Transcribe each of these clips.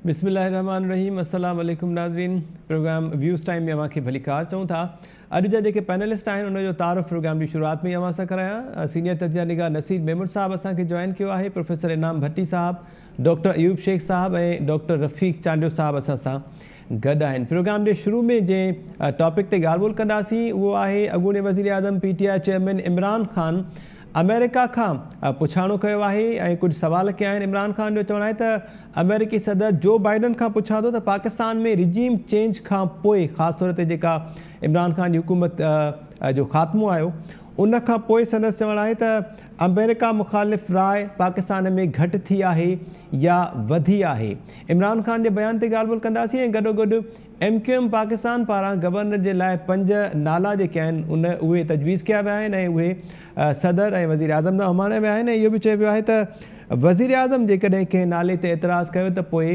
بسم الله الرحمٰن الرحيم السلام عليڪم ناظرين پروگرام ويوز ٽائيم ۾ اوهان کي ڀليڪار چئون ٿا اڄ جا جيڪي پينلسٽ آهن ان جو تعارف پروگرام جي شروعات ۾ ئي اوهان سان ڪرايان سينيئر تجزيه نگار نصير ميمڻ صاحب اسان کي جوائن ڪيو آهي پروفيسر انعام ڀٽي صاحب ڊاڪٽر ايوب شيخ صاحب ۽ ڊاڪٽر رفيق چانڊيو صاحب اسان سان گڏ آهن پروگرام جي شروع ۾ جنهن ٽاپڪ تي ڳالهه ٻولهه ڪنداسين اهو آهي اڳوڻي وزيراعظم P T I chairman Imran Khan آمريڪا کان پڇاڻو ڪيو آهي ۽ ڪجهه سوال ڪيا آهن عمران خان جو چوڻ آهي ته آمريڪي صدر جو بائيڊن کان پڇان ٿو ته پاڪستان ۾ رجيم چينج کان پوء خاص طور تي جيڪا عمران خان جي حڪومت جو خاتمو آيو ان کان پوء سندس چوڻ آهي ته آمريڪا مخالف راء پاڪستان ۾ گهٽ ٿي آهي يا وڌي آهي عمران خان جي بيان تي ڳالهه ٻولهه ڪنداسين ۽ گڏوگڏ ايم ڪيو ايم پاڪستان پاران گورنر جي لاء پنج نالا جيڪي آهن ان اهي تجويز ڪيا ويا آهن ۽ اهي صدر ۽ وزيراعظم ڏانهن اماڻيا ويا آهن ۽ اهو به چيو ويو آهي ته وزيراعظم جيڪڏهن ڪنهن نالي تي اعتراض ڪيو ته پوء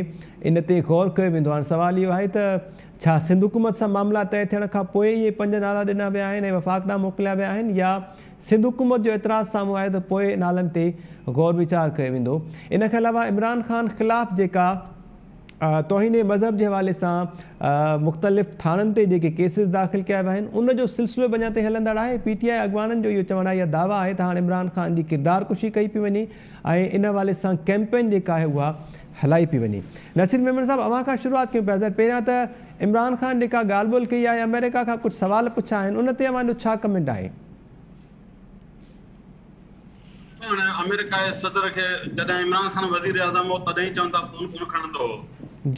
ان تي غور ڪيو ويندو هاڻ سوال اهو آهي ته ڇا سنڌ حڪومت سان معاملا طئي ٿيڻ کان پوء اهي پنج نالا ڏنا ويا آهن ۽ وفاق ڏانهن موڪليا ويا آهن يا سنڌ حڪومت جو اعتراض سامهون آيو ته پوء نالن تي غور ويچار ڪيو ويندو ان کان علاوه عمران خان خلاف جيڪا توهين مذهب جي حوالي سان مختلف ٿاڻن تي جيڪي ڪيسز داخل ڪيا ويا آهن ان جو سلسلو به اڃا تائين هلندڙ آهي، پي ٽي آء اڳواڻن جو اهو چوڻ آهي يا دعويٰ آهي ته هاڻ عمران خان جي ڪردار ڪشي ڪئي پئي وڃي ۽ ان حوالي سان ڪيمپين جيڪا آهي اها هلائي پئي وڃي. نصير ميمڻ صاحب اوهان کان شروعات ڪيون پيا سر پهريان ته عمران خان جيڪا ڳالهه ٻولهه ڪئي آهي آمريڪا کان ڪجهه سوال پڇيا آهن ان تي اوهان جو ڇا ڪمينٽ آهي؟ هاڻي آمريڪا جي صدر کي جڏهن عمران خان وزير اعظم هو تڏهن ئي چون ٿا فون ڪونه کڻندو هو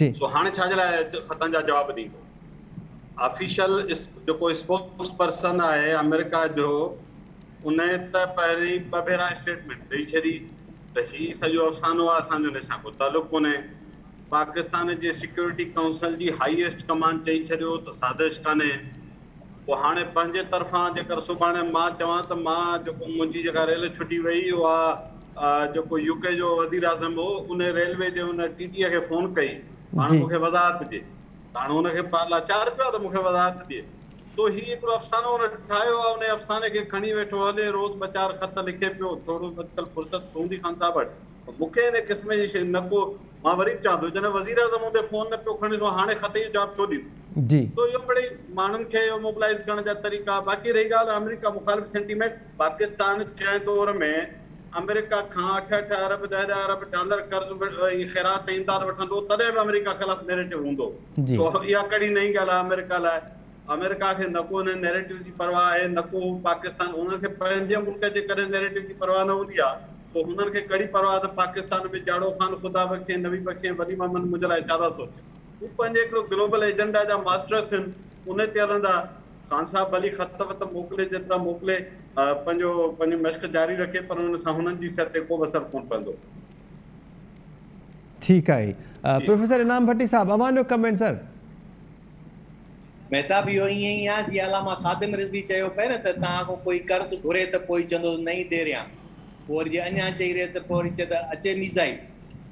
جي سو هاڻي ڇا جي لاء خطن جا جواب ڏيندو آفيشل جيڪو اسپوڪس پرسن آهي آمريڪا جو ان ته پهرين ٻه ڀيرا اسٽيٽمينٽ ڏئي ڇڏي ته هي سڄو افسانو آهي اسان جو ان سان ڪو تعلق ڪونهي پاڪستان جي سيڪيورٽي ڪائونسل جي هائيسٽ ڪمانڊ چئي ڇڏيو ته سازش ڪانهي پوء هاڻي پنهنجي طرفان جيڪر سڀاڻي مان چوان ته مان جيڪو منهنجي جيڪا ريل ڇٽي وئي اها جيڪو يو ڪي جو وزيراعظم هو ان ريلوي جي ان ٽي ٽي کي فون ڪئي هاڻي مون کي وضاحت ڏي ته هاڻي ان کي لاچار پيو آهي ته مون کي وضاحت ڏي سو هي هڪڙو افسانو هن ٺاهيو آهي ان افساني کي کڻي ويٺو هلي روز ٻه چار خط لکي پيو ٿورو اڄڪلهه فرصت هوندي خان صاحب وٽ مون کي ان قسم جي شيء نه ڪو مان وري به چوان ٿو جڏهن وزيراعظم هوندي فون نه پيو کڻي سو هاڻي خط جو جواب ڇو ڏيندو؟ جي. سو اهو مڙئي ماڻهن کي اهو موبلائيز ڪرڻ جا طريقا باقي رهي ڳالهه آمريڪا مخالف سينٽيمينٽ پاڪستان جنهن دور ۾ آمريڪا کان اٺ اٺ ارب ڏهه ڏهه ارب ڊالر قرض ۽ خيرات ۽ امداد وٺندو هو تڏهن به آمريڪا خلاف نيريٽو هوندو هو جي. سو اها ڪهڙي نئين ڳالهه آهي آمريڪا لاء آمريڪا کي نه ڪو انهن نيريٽوز جي پرواهه آهي نه ڪو پاڪستان انهن کي پنهنجي ملڪ جي ڪڏهن نيريٽو جي پرواهه نه هوندي آهي سو هنن کي ڪهڙي پرواهه ته پاڪستان ۾ جاڙو خان، خدا بخش ۽ نبي بخش ۽ ولي محمد منهنجي لاء ڇا ٿا سوچن. هو پنهنجي هڪڙو گلوبل ايجنڊا جا ماسٽرس هن ان تي هلندا. خان صاحب ڀلي خط وط موڪلي جيترا موڪلي پنهنجو پنهنجي مشق جاري رکي پر ان سان هنن جي صحت تي ڪو به اثر ڪونه پوندو. ٺيڪ آهي پروفيسر انعام ڀٽي صاحب اوهان جو ڪمينٽ سر. مهتاب اهو ائين ئي آ جيئن علامه خادم رضوي چيو پئي نه ته توهان کان ڪوئي قرض گهري ته پوء چوندو نئين ديريان پوء وري جي اڃان چئي رهي ته پوء وري چئي ته اچي ميزائي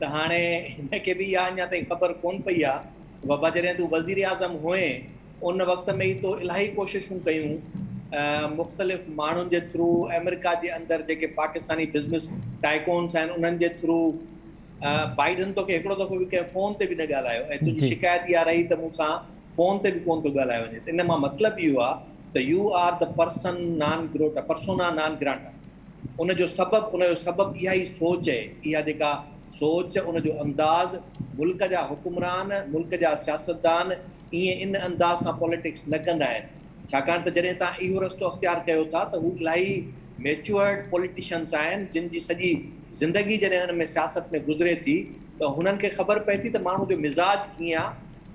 ته هاڻي هن کي به اها اڃان تائين خبر ڪونه پئي آ ته بابا جڏهن تون وزيراعظم هئين ان وقت ۾ ئي تو الاهي ڪوششون ڪيون مختلف ماڻهن جي ٿرو آمريڪا جي اندر جيڪي پاڪستاني بزنس ٽائيڪونس آهن انهن جي ٿرو بائيڊن توکي هڪڙو دفعو به ڪنهن فون تي به نه ڳالهايو ۽ تنهنجي شڪايت اها رهي ته مون سان فون تي به ڪونه ٿو ڳالهايو وڃي ته ان مان مطلب اهو آهي ته you are the person non grata persona non grata ان جو سبب ان جو سبب اها ئي سوچ اهي اها جيڪا سوچ ان جو انداز ملڪ جا حڪمران ملڪ جا سياستدان ائين ان انداز سان پاليٽڪس نه ڪندا آهن ڇاڪاڻ ته جڏهن توهان اهو رستو اختيار ڪيو ٿا ته هو الاهي ميچوئرڊ پوليٽيشنس آهن جن جي سڄي زندگي جڏهن ان ۾ سياست ۾ گذري ٿي ته هنن کي خبر پئي ٿي ته ماڻهو جو مزاج ڪيئن آ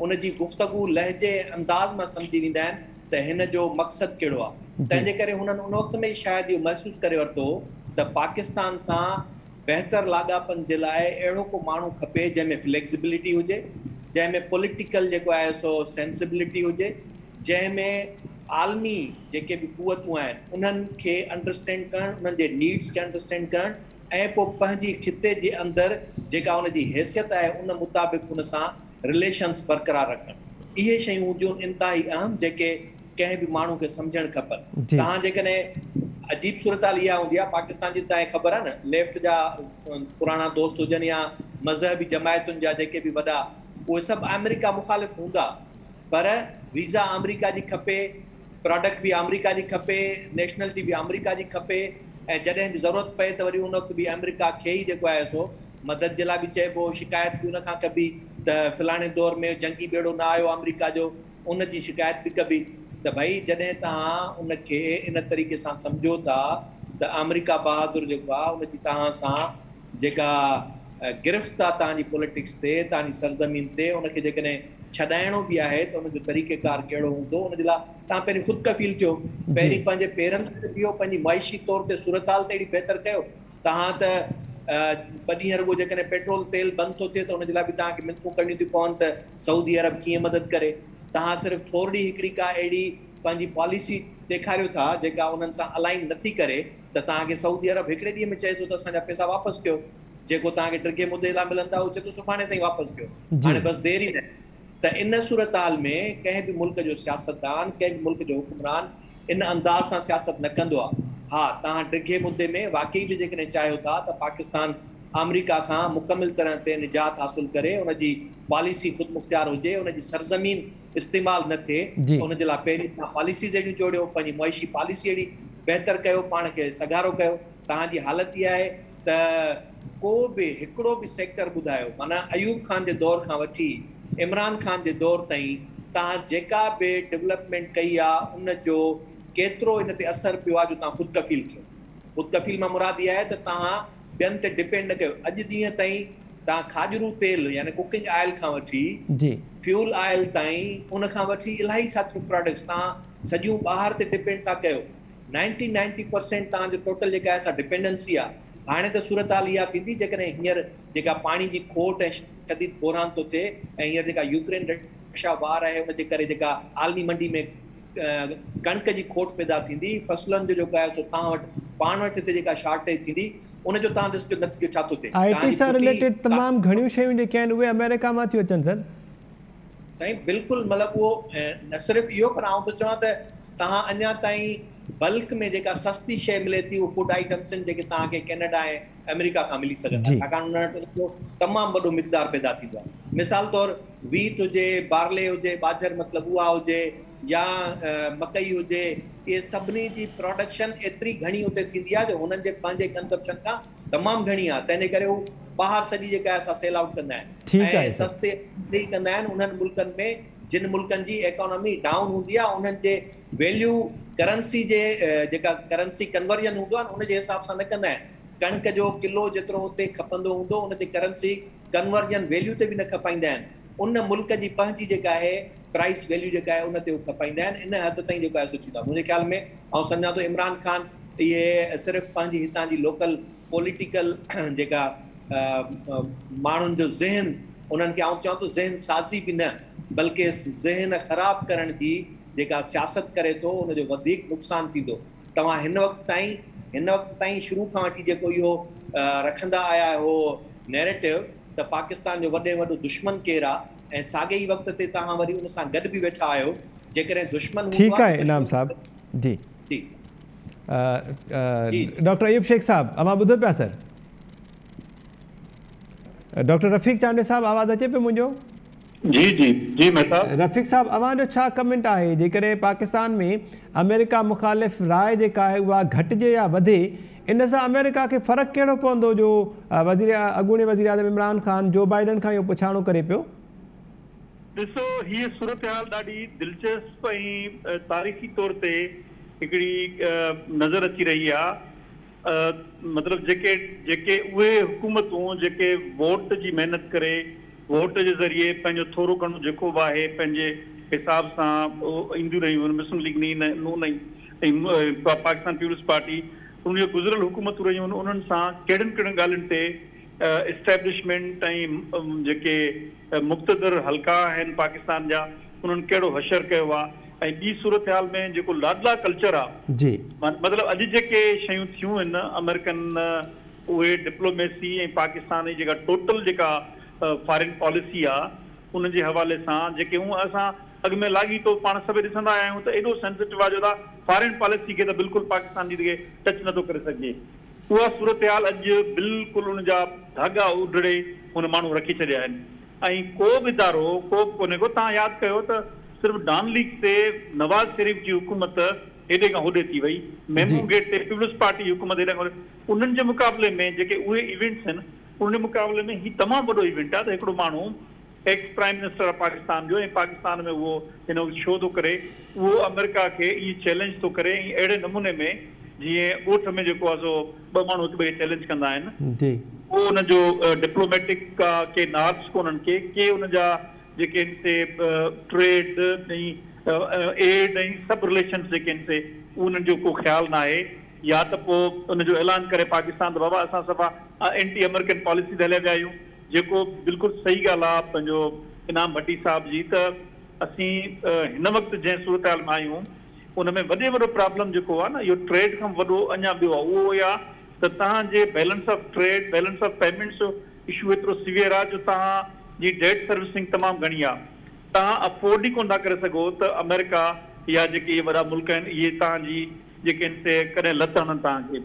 ان جي گفتگو لهجي ۽ انداز مان سمجهي ويندا آهن ته هن جو مقصد ڪهڙو آ تنهن جي ڪري هنن ان وقت ۾ ئي شايد اهو محسوس ڪري ورتو هو ته پاڪستان سان بهتر لاڳاپن جي لاء اهڙو ڪو ماڻهو کپي جنهن ۾ فليڪسبلٽي هجي جنهن ۾ پوليٽيڪل جيڪو آهي سو سينسبلٽي هجي جنهن ۾ عالمي جيڪي به قوتون آهن انهن کي انڊرسٽينڊ ڪرڻ، انهن جي نيڊز کي انڊرسٽينڊ ڪرڻ ۽ پوء پنهنجي خطي جي اندر جيڪا ان جي حيثيت آهي ان مطابق ان سان رليشنز برقرار رکڻ. اهي شيون هونديون آهن انتهائي اهم جيڪي ڪنهن به ماڻهو کي سمجهڻ کپن. توهان جيڪڏهن عجيب صورتحال اها هوندي آهي پاڪستان جي توهان کي خبر آهي نه ليفٽ جا پراڻا دوست هجن يا مذهبي جماعتن جا جيڪي به وڏا اهي سڀ آمريڪا مخالف هوندا پر ويزا آمريڪا جي کپي، پراڊڪٽ به آمريڪا جي کپي، نيشنلٽي به آمريڪا جي کپي ۽ جڏهن به ضرورت پئي ته وري ان وقت به آمريڪا کي ئي جيڪو آهي سو مدد جي لاء به چئبو، شڪايت به ان کان ڪبي ته فلاڻي دور ۾ جنگي ٻيڙو نه آيو آمريڪا جو، ان جي شڪايت به ڪبي ته ڀئي جڏهن توهان ان کي ان طريقي سان سمجهو ٿا ته آمريڪا بهادر جيڪو آهي ان جي توهان سان جيڪا گرفت آ توهان جي پوليٽڪس تي، توهان جي سرزمين تي، ان کي جيڪڏهن ڇڏائڻو به آهي ته ان جو طريقيڪار ڪهڙو هوندو، ان جي لاء توهان پهرين خود ڪفيل ٿيو، پهرين پنهنجي پيرن تي ته بيهو، پنهنجي معاشي طور تي صورتحال ته اهڙي بهتر ڪيو. توهان ته ٻه ڏينهن رڳو جيڪڏهن پيٽرول تيل بند ٿو ٿئي ته ان جي لاء به توهان کي منٿون ڪرڻيون ٿيون پون ته سعودي عرب ڪيئن مدد ڪري. توهان صرف ٿورڙي هڪڙي ڪا اهڙي پنهنجي پاليسي ڏيکاريو ٿا جيڪا انهن سان الائن نٿي ڪري ته توهان کي سعودي عرب هڪڙي ڏينهن ۾ چئي ٿو ته اسان جا پئسا واپس ڪيو، جيڪو توهان کي ڊگهي مدي لاء ملن ٿا اهو چئي ٿو سڀاڻي تائين واپس ڪيو، هاڻي بس دير ئي ناهي ته ان صورتحال ۾ ڪنهن به ملڪ جو سياستدان، ڪنهن به ملڪ جو حڪمران ان انداز سان سياست نه ڪندو آهي. ها توهان ڊگهي مدي ۾ واقعي به جيڪڏهن چاهيو ٿا ته پاڪستان آمريڪا کان مڪمل طرح تي نجات حاصل ڪري، ان جي پاليسي خودمختيار هجي، ان جي سرزمين استعمال نه ٿئي ته ان جي لاء پهرين توهان پاليسيز اهڙيون جوڙيو، پنهنجي معاشي پاليسي اهڙي بهتر ڪيو، پاڻ کي سگهارو ڪيو. توهان جي حالت اها آهي ته ڪو به هڪڙو به سيڪٽر ٻڌايو، معنيٰ ايوب خان جي دور کان وٺي عمران خان جي دور تائين توهان جيڪا به ڊولپمينٽ ڪئي آهي ان جو ڪيترو ان تي اثر پيو آهي جو توهان خود ڪفيل ٿيو. خود ڪفيل مان مراد اها آهي ته توهان ٻين تي ڊپينڊ نه ڪيو. اڄ ڏينهن تائين توهان کاڄرو تيل يعني ڪوڪنگ آئل کان وٺي فيول آئل تائين ان کان وٺي الاهي ساتيون پراڊڪٽس توهان سڄيون ٻاهر تي ڊپينڊ ٿا ڪيو. نائنٽي نائنٽي پرسينٽ توهان جو ٽوٽل جيڪا آهي سا ڊپينڊنسي آهي. هاڻي ته صورتحال اها ٿيندي جيڪڏهن هينئر جيڪا پاڻي جي کوٽ ۽ شديد بحران ٿو ٿئي ۽ هينئر جيڪا يوڪرين رشيا وار آهي ان جي ڪري جيڪا عالمي منڊي ۾ ڪڻڪ جي کوٽ پيدا ٿيندي، فصلن جو جيڪو آهي سو توهان وٽ پاڻ وٽ هتي جيڪا شارٽيج ٿيندي ان جو توهان ڏسجو نتيجو ڇا ٿو ٿئي. آء توهان ٽي جي سان ڦٽي رليٽيڊ تمام گهڻيون شيون جيڪي آهن اهي آمريڪا مان ٿيون اچن سر. سائين بلڪل مطلب اهو نه صرف اهو پر آئون ٿو چوان ته توهان اڃا تائين بلڪ ۾ جيڪا سستي شيء ملي ٿي اهو فوڊ آئٽمس آهن جيڪي توهان کي ڪينيڊا ۽ آمريڪا کان ملي سگهن ٿا ڇاڪاڻ انهن وٽ ان جو تمام وڏو مقدار پيدا ٿيندو آهي مثال طور ويٽ هجي بارلي هجي ٻاجهر مطلب اها هجي يا مڪئي هجي اهي سڀني جي پراڊڪشن ايتري گهڻي اتي ٿيندي آهي جو هنن جي پنهنجي ڪنزمپشن کان تمام گهڻي آهي تنهن جي ڪري هو ٻاهر سڄي جيڪا آهي سا سيل آئوٽ ڪندا آهن ٺيڪ ۽ آهي سر. سستي اگهه ئي ڪندا آهن انهن ملڪن ۾ جن ملڪن جي ايڪانامي ڊائون هوندي آهي انهن جي ويليو ڪرنسي جي جيڪا ڪرنسي ڪنورجن هوندو آهي ان جي حساب سان نه ڪندا آهن ڪڻڪ جو ڪلو جيترو اتي کپندو هوندو ان جي ڪرنسي ڪنورجن ويليو تي به نه کپائيندا آهن ان ملڪ جي پنهنجي جيڪا آهي پرائس ويليو جيڪا آهي ان تي هو کپائيندا آهن ان حد تائين جيڪو آهي سو ٿيندو آهي منهنجي خيال ۾ آئون سمجهان ٿو عمران خان اهي صرف پنهنجي هتان جي لوڪل پوليٽيڪل جيڪا ماڻهن جو ذهن انهن کي آئون چوان ٿو ذهن سازي به نه بلڪه ذهن خراب ڪرڻ جي جيڪا سياست ڪري ٿو ان جو وڌيڪ نقصان ٿيندو توهان هن وقت تائين هن وقت تائين شروع کان وٺي جيڪو اهو رکندا آيا آهيو نيريٽو ته پاڪستان جو وڏي ۾ وڏو دشمن ڪير آ ۽ ساڳئي ئي وقت تي توهان وري ان سان گڏ به ويٺا آهيو جيڪڏهن دشمن هوندو ٺيڪ آ آهي ته انعام دشمن صاحب جي جي جي ڊاڪٽر ايوب شيخ صاحب اوهان ٻڌو پيا سر ڊاڪٽر رفيق چانڊيو صاحب آواز اچي پيو منهنجو؟ جي جي جي مهتاب. رفيق صاحب اوهان جو ڇا ڪمينٽ آهي جيڪڏهن پاڪستان ۾ آمريڪا مخالف راء جيڪا آهي اها گهٽجي يا وڌي ان سان آمريڪا کي فرق ڪهڙو پوندو جو وزير اڳوڻي وزيراعظم عمران خان جو بائيڊن کان اهو پڇاڻو ڪري پيو. ڏسو هيء صورتحال ڏاڍي دلچسپ ۽ تاريخي طور تي هڪڙي نظر اچي رهي آهي مطلب جيڪي جيڪي اهي حڪومتون جيڪي ووٽ جي محنت ڪري ووٽ جي ذريعي پنهنجو ٿورو گهڻو جيڪو به آهي پنهنجي حساب سان اينديون رهيون آهن مسلم ليگ نين نون ۽ پاڪستان پيپلز پارٽي ان جون گذريل حڪومتون رهيون آهن انهن سان ڪهڙين ڪهڙين ڳالهين تي اسٽيبلشمينٽ ۽ جيڪي مقتدر حلقا آهن پاڪستان جا انهن ڪهڙو حشر ڪيو آ ۽ ٻي صورتحال ۾ جيڪو لاڏلا ڪلچر آ جي. مطلب اڄ جيڪي شيون ٿيون آهن آمريڪن اهي ڊپلوميسي ۽ پاڪستان جي جيڪا ٽوٽل جيڪا فارين پاليسي آ ان جي حوالي سان جيڪي هونء اسان اڳ ۾ لاڳيتو پاڻ سڀئي ڏسندا آيا آهيون ته ايڏو سينسيٽو آ جو ته فارين پاليسي کي ته بلڪل پاڪستان جي ٽچ نٿو ڪري سگهجي اها صورتحال اڄ بلڪل ان جا ڌاڳا اڍڙي هن ماڻهو رکي ڇڏيا آهن. ۽ ڪو به ادارو ڪو به ڪونهي ڪو توهان ياد ڪيو ته صرف ڊان ليڪس تي نواز شريف جي حڪومت هيڏي کان هوڏي ٿي وئي ميمو گيٽ تي پيپلز پارٽي جي حڪومت هيڏي کان هوڏي انهن جي مقابلي ۾ جيڪي اهي ايونٽس آهن انهن جي مقابلي ۾ هي تمام وڏو ايونٽ آهي ته هڪڙو ماڻهو ex prime minister of Pakistan جو ۽ پاڪستان ۾ اهو هن وقت شو ٿو ڪري اهو آمريڪا کي ائين چئلينج ٿو ڪري ۽ اهڙي نموني ۾ جيئن ڳوٺ ۾ جيڪو آهي سو ٻه ماڻهو هڪ ٻئي کي چئلينج ڪندا آهن جي. ڪو ان جو ڊپلوميٽڪ ڪا ڪي نارمس ڪونهن ڪي ڪي ان جا جيڪي آهن سي ٽريڊ ۽ ايڊ ۽ سڀ رليشنس جيڪي آهن سي انهن جو ڪو خيال ناهي يا ته پوء ان جو اعلان ڪري پاڪستان ته بابا اسان صفا اينٽي آمريڪن پاليسي تي هليا ويا آهيون جيڪو بلڪل صحيح ڳالهه آ پنهنجو انعام ڀٽي صاحب جي ته اسين هن وقت جنهن صورتحال ۾ آهيون ان ۾ وڏي وڏو پرابلم جيڪو آ نه اهو ٽريڊ کان وڏو اڃا ٻيو آ اهو اهي آ ته توهان جي balance of trade balance of payments جو اشو ايترو سيويئر آ جو توهان جي ڊيٽ سروسنگ تمام گهڻي آ توهان افورڊ ئي ڪونه ٿا ڪري سگهو ته آمريڪا يا جيڪي اهي وڏا ملڪ آهن اهي توهان جي جيڪي آهن سي ڪڏهن لت هڻن توهان کي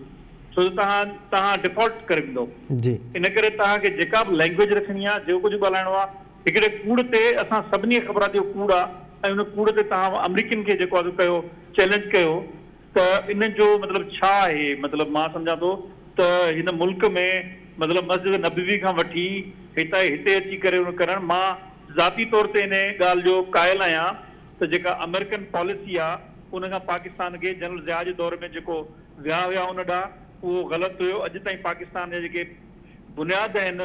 ڇو ته توهان توهان ڊيفالٽ ڪري ويندو جي. ان ڪري توهان کي جيڪا به لينگويج رکڻي آهي جيڪو ڪجهه ڳالهائڻو آهي هڪڙي ڪوڙ تي اسان سڀني کي خبر آهي ته اهو ڪوڙ آهي ۽ ان ڪوڙ تي توهان آمريڪين کي جيڪو آهي سو ڪيو چئلينج ڪيو ته ان جو مطلب ڇا آهي مطلب مان سمجهان ٿو ته هن ملڪ ۾ مطلب مسجد نبوي کان وٺي هتان هتي اچي ڪري ان ڪرڻ مان ذاتي طور تي ان ڳالهه جو قائل آهيان ته جيڪا آمريڪن پاليسي آ ان کان پاڪستان کي جنرل ضياء جي دور ۾ جيڪو ويا هيا ان ڏانهن اهو غلط هيو اڄ تائين پاڪستان جا جيڪي بنياد آهن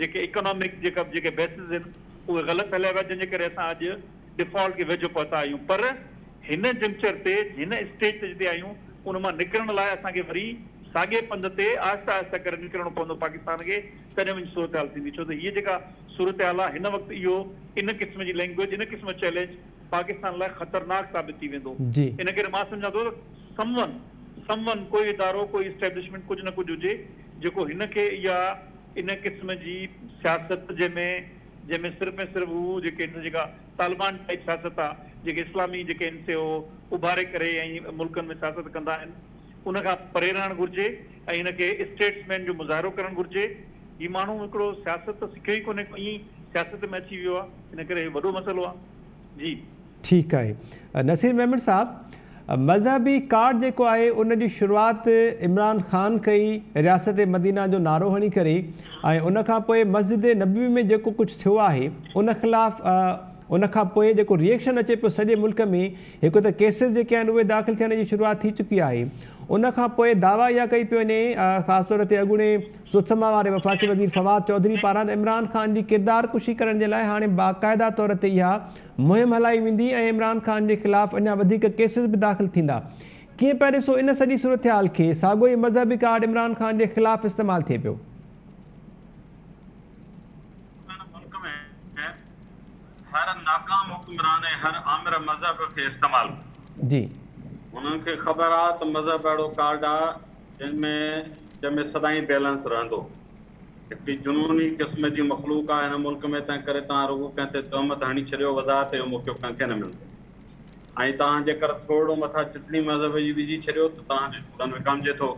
جيڪي اڪنامڪ جيڪا جيڪي بيسز آهن اهي غلط هليا ويا جنهن جي ڪري اسان اڄ ڊيفالٽ کي ويجهو پهتا آهيون پر هن جنڪچر تي هن اسٽيج تي جتي آهيون ان مان نڪرڻ لاء اسان کي وري ساڳئي پنڌ تي آهستي آهستي ڪري نڪرڻو پوندو پاڪستان کي تڏهن وڃي صورتحال ٿيندي ڇو ته هيء جيڪا صورتحال آهي هن وقت اهو ان قسم جي لينگويج ان قسم جو چئلينج پاڪستان لاء خطرناڪ ثابت ٿي ويندو جي. ان ڪري مان سمجهان ٿو ته سم ون سم ون ڪوئي ادارو ڪوئي اسٽيبلشمينٽ ڪجهه نه ڪجهه هجي جيڪو هن کي اها ان قسم جي سياست جنهن ۾ جنهن ۾ صرف ۽ صرف هو جيڪي هن جيڪا طالبان ٽائيپ سياست آ جيڪي اسلامي جيڪي هن سي هو اڀاري ڪري ۽ ملڪن ۾ سياست ڪندا آهن ان کان پري رهڻ گهرجي ۽ هن کي اسٽيٽس مين جو مظاهرو ڪرڻ گهرجي. هي ماڻهو هڪڙو سياست ته سکيو ئي ڪونهي ائين ئي سياست ۾ اچي ويو آهي ان ڪري هي وڏو مسئلو آهي. جي. ٺيڪ آهي نصير ميمڻ صاحب مذهبي ڪارڊ جيڪو آهي ان جي شروعات عمران خان ڪئي رياست مدينه جو نعرو هڻي ڪري ۽ ان کان پوء مسجد نبوي ۾ جيڪو ڪجهه ٿيو آهي ان خلاف ان کان پوء جيڪو ريئڪشن اچي پيو سڄي ملڪ ۾ هڪ ته ڪيسز جيڪي آهن اهي داخل ٿيڻ جي شروعات ٿي چڪي آهي ان کان پوء دعويٰ اها ڪئي پئي وڃي خاص طور تي اڳوڻي سوسما واري وفاقي وزير فواد چوڌري پاران ته عمران خان جي ڪردار ڪشي ڪرڻ جي لاء هاڻي باقاعده طور تي اها مهم هلائي ويندي ۽ عمران خان جي خلاف اڃا وڌيڪ ڪيسز به داخل ٿيندا ڪيئن پيا ڏسو ان سڄي صورتحال کي ساڳيو ئي مذهبي ڪارڊ عمران خان جي خلاف استعمال ٿئي پيو. هن ملڪ ۾ هر ناڪام حڪمران ۽ هر آمر مذهب کي استعمال ڪيو. جي. هنن کي خبر آ ته مذهب اهڙو ڪارڊ آ جنهن ۾ جنهن ۾ سدائين بيلنس رهندو. هڪڙي جنوني قسم جي مخلوق آ هن ملڪ ۾ تنهن ڪري توهان رڳو ڪنهن تي تهمت هڻي ڇڏيو وضاحت جو موقعو ڪنهن کي نه ملندو ۽ توهان جيڪر ٿورڙو مٿان چٽڻي مذهب جي وجهي ڇڏيو ته توهان جو چولن وڪامجي ٿو.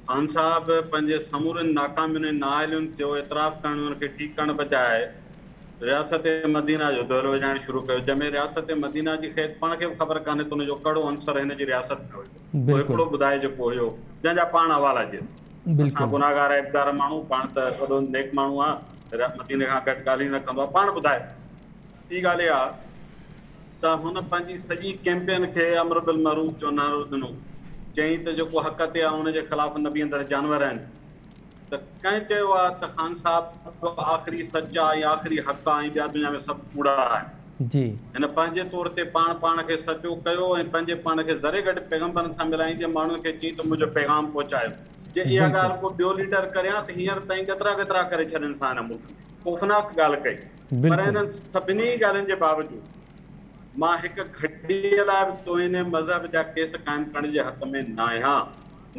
خان صاحب پنهنجي سمورين ناڪامين ۽ نااهلين جو اعتراف ڪرڻ ۽ ان کي ٺيڪ ڪرڻ بجاء رياست مدينه جو دهل وڄائڻ شروع ڪيو جنهن ۾ رياست مدينه جي خير پاڻ کي به خبر ڪانهي ته ان جو ڪهڙو عنصر هن جي رياست ۾ هيو اهو هڪڙو ٻڌائي جيڪو هيو جنهن جا پاڻ حوالا ڏين اسان گناهگار عيبدار ماڻهو پاڻ ته وڏو نيڪ ماڻهو آ مديني کان گهٽ ڳالهه ئي نه ڪندو آ پاڻ ٻڌائي ٻي ڳالهه اها ته هن پنهنجي سڄي ڪيمپين کي امر بالمعروف جو نعرو ڏنو. چيائين ته جيڪو حق تي آهي ان جي خلاف نه بيهندڙ جانور آهن. ته ڪنهن چيو آهي ته خان صاحب آخري سچ آهي ۽ آخري حق آهي ۽ ٻيا دنيا ۾ سڀ ڪوڙا آهن. جي. هن پنهنجي طور تي پاڻ پاڻ کي سچو ڪيو ۽ پنهنجي پاڻ کي ذري گهٽ پيغمبرن سان ملائيندي ماڻهن کي چيائين ته منهنجو پيغام پهچايو. جي اها ڳالهه ڪو ٻيو ليڊر ڪري ها ته هينئر تائين ڳترا ڳترا ڪري ڇڏينس ها هن ملڪ ۾. خوفناڪ ڳالهه ڪئي. پر انهن سڀني ڳالهين جي باوجود مان هڪ گهڙيء لاء به توهين مذهب جا ڪيس قائم ڪرڻ جي حق ۾ ناهيان.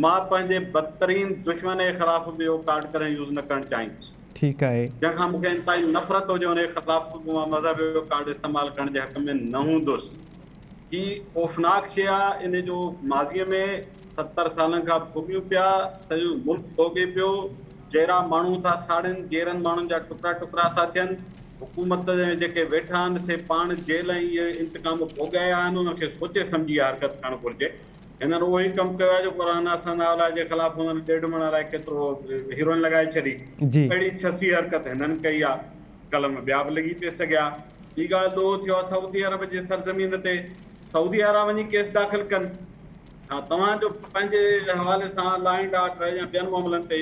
مان پنهنجي بدترين دشمن جي خلاف به اهو ڪارڊ ڪڏهن يوز نه ڪرڻ چاهيندس. ٺيڪ آهي. جنهن کان مون کي انتهائي نفرت هجي ان جي خلاف به مان مذهب جو ڪارڊ استعمال ڪرڻ جي حق ۾ نه هوندس. هي خوفناڪ شيء آهي ان جو ماضيء ۾ 70 سالن کان ڀوڳيون پيا، سڄو ملڪ ڀوڳي پيو، جيئرا ماڻهو ٿا ساڙين، جيئرن ماڻهن جا ٽڪرا ٽڪرا ٿا ٿين، حڪومت ۾ جيڪي ويٺا آهن سي پاڻ جيل ۽ اهي انتقام ڀوڳي آيا آهن انهن کي سوچي سمجهي اها حرڪت ڪرڻ گهرجي. هنن اهو ئي ڪم ڪيو آهي جيڪو رانا ثناء الله جي خلاف هنن ڏيڍ مڻ الائي ڪيترو هيروئن لڳائي ڇڏي. اهڙي ڇسي حرڪت هنن ڪئي آهي. قلم ٻيا به لڳي پئي سگهيا. ٻي ڳالهه ڏوهه ٿيو آهي سعودي عرب جي سرزمين تي. سعودي وارا وڃي ڪيس داخل ڪن. ها توهان جو پنهنجي حوالي سان لا اينڊ آرڊر يا ٻين معاملن تي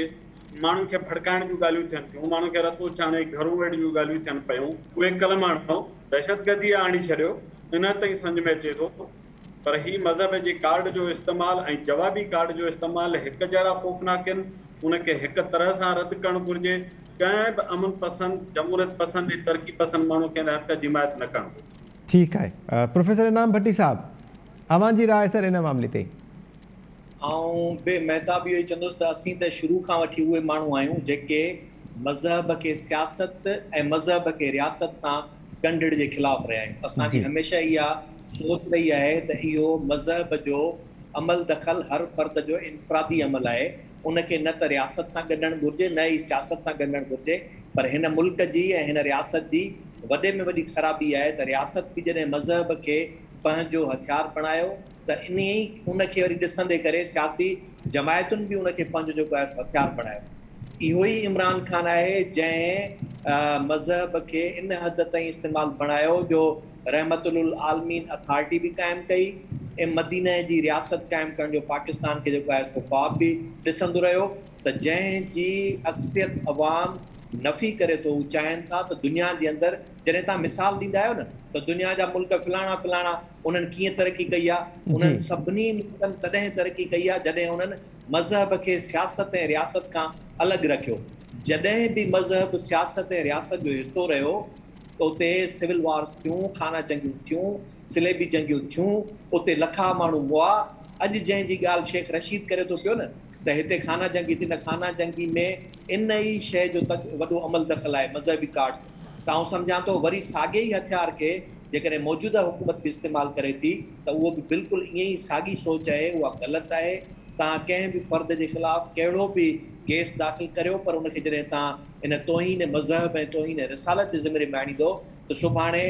ماڻهن کي ڀڙڪائڻ جون ڳالهيون ٿين ٿيون، ماڻهن کي رتو ڇاڻي گهرو ويڙهه جون ڳالهيون ٿين پيون، اهي قلم آڻو، دهشتگردي آڻي ڇڏيو، ان تائين سمجهه ۾ اچي ٿو پر هي مذهب جي ڪارڊ جو استعمال ۽ جوابي ڪارڊ جو استعمال هڪ جهڙا خوفناڪ آهن، ان کي هڪ طرح سان رد ڪرڻ گهرجي، ڪنهن به امن پسند، جمهوريت پسند ۽ ترقي پسند ماڻهو کي ان حرڪت جي حمايت نه ڪرڻ گهرجي. ٺيڪ آهي پروفيسر انعام ڀٽي صاحب اوهان جي راء سر ان معاملي تي. آئون به مهتاب اهو ئي چوندس ته اسين ته شروع کان وٺي اهي ماڻهو آهيون جيڪي مذهب کي سياست ۽ مذهب کي رياست سان ڳنڍڻ جي خلاف رهيا آهيون. اسان جي هميشه اها سوچ رهي آهي ته اهو مذهب جو عمل دخل هر فرد جو انفرادي عمل آهي ان کي نه ته رياست سان ڳنڍڻ گهرجي نه ئي سياست سان ڳنڍڻ گهرجي پر هن ملڪ جي ۽ هن رياست جي وڏي ۾ وڏي خرابي آهي ته رياست به جڏهن مذهب کي پنهنجو هٿيار بڻايو ته انهيء ئي ان کي وري ڏسندي ڪري سياسي جماعتن به ان کي پنهنجو جيڪو آهي سو هٿيار بڻايو. اهو ئي عمران خان آهي جنهن مذهب کي ان حد تائين استعمال بڻايو جو رحمت للعالمين اٿارٽي به قائم ڪئي ۽ مدينه جي رياست قائم ڪرڻ جو پاڪستان کي جيڪو آهي سو خواب به ڏسندو رهيو ته جنهن جي اڪثريت عوام نفي ڪري ٿو هو چاهين ٿا ته دنيا جي اندر جڏهن توهان مثال ڏيندا آهيو نه ته دنيا جا ملڪ فلاڻا فلاڻا انهن ڪيئن ترقي ڪئي آ؟ انهن سڀني ملڪن تڏهن ترقي ڪئي آ جڏهن انهن مذهب کي سياست ۽ رياست کان الڳ رکيو. جڏهن به مذهب سياست ۽ رياست جو حصو رهيو ته اتي سول وارز ٿيون، خانه جنگيون ٿيون، صليبي جنگيون ٿيون، اتي لکها ماڻهو مئا. اڄ جنهن جي ڳالهه شيخ رشيد ڪري ٿو پيو نه ته هتي خانه جنگي ٿي، نه خانه جنگي ۾ ان ئي شيء جو وڏو عمل دخل آهي مذهبي ڪارڊ جو. ته آئون سمجهان ٿو وري ساڳئي ئي هٿيار کي جيڪڏهن موجوده حڪومت به استعمال ڪري ٿي ته اهو به بلڪل ائين ئي ساڳي سوچ آهي، اها غلط آهي. توهان ڪنهن به فرد جي خلاف ڪهڙو به ڪيس داخل ڪريو پر ان کي جڏهن توهان ان توهين مذهب ۽ توهين رسالت جي ذمري ۾ آڻيندو ته سڀاڻي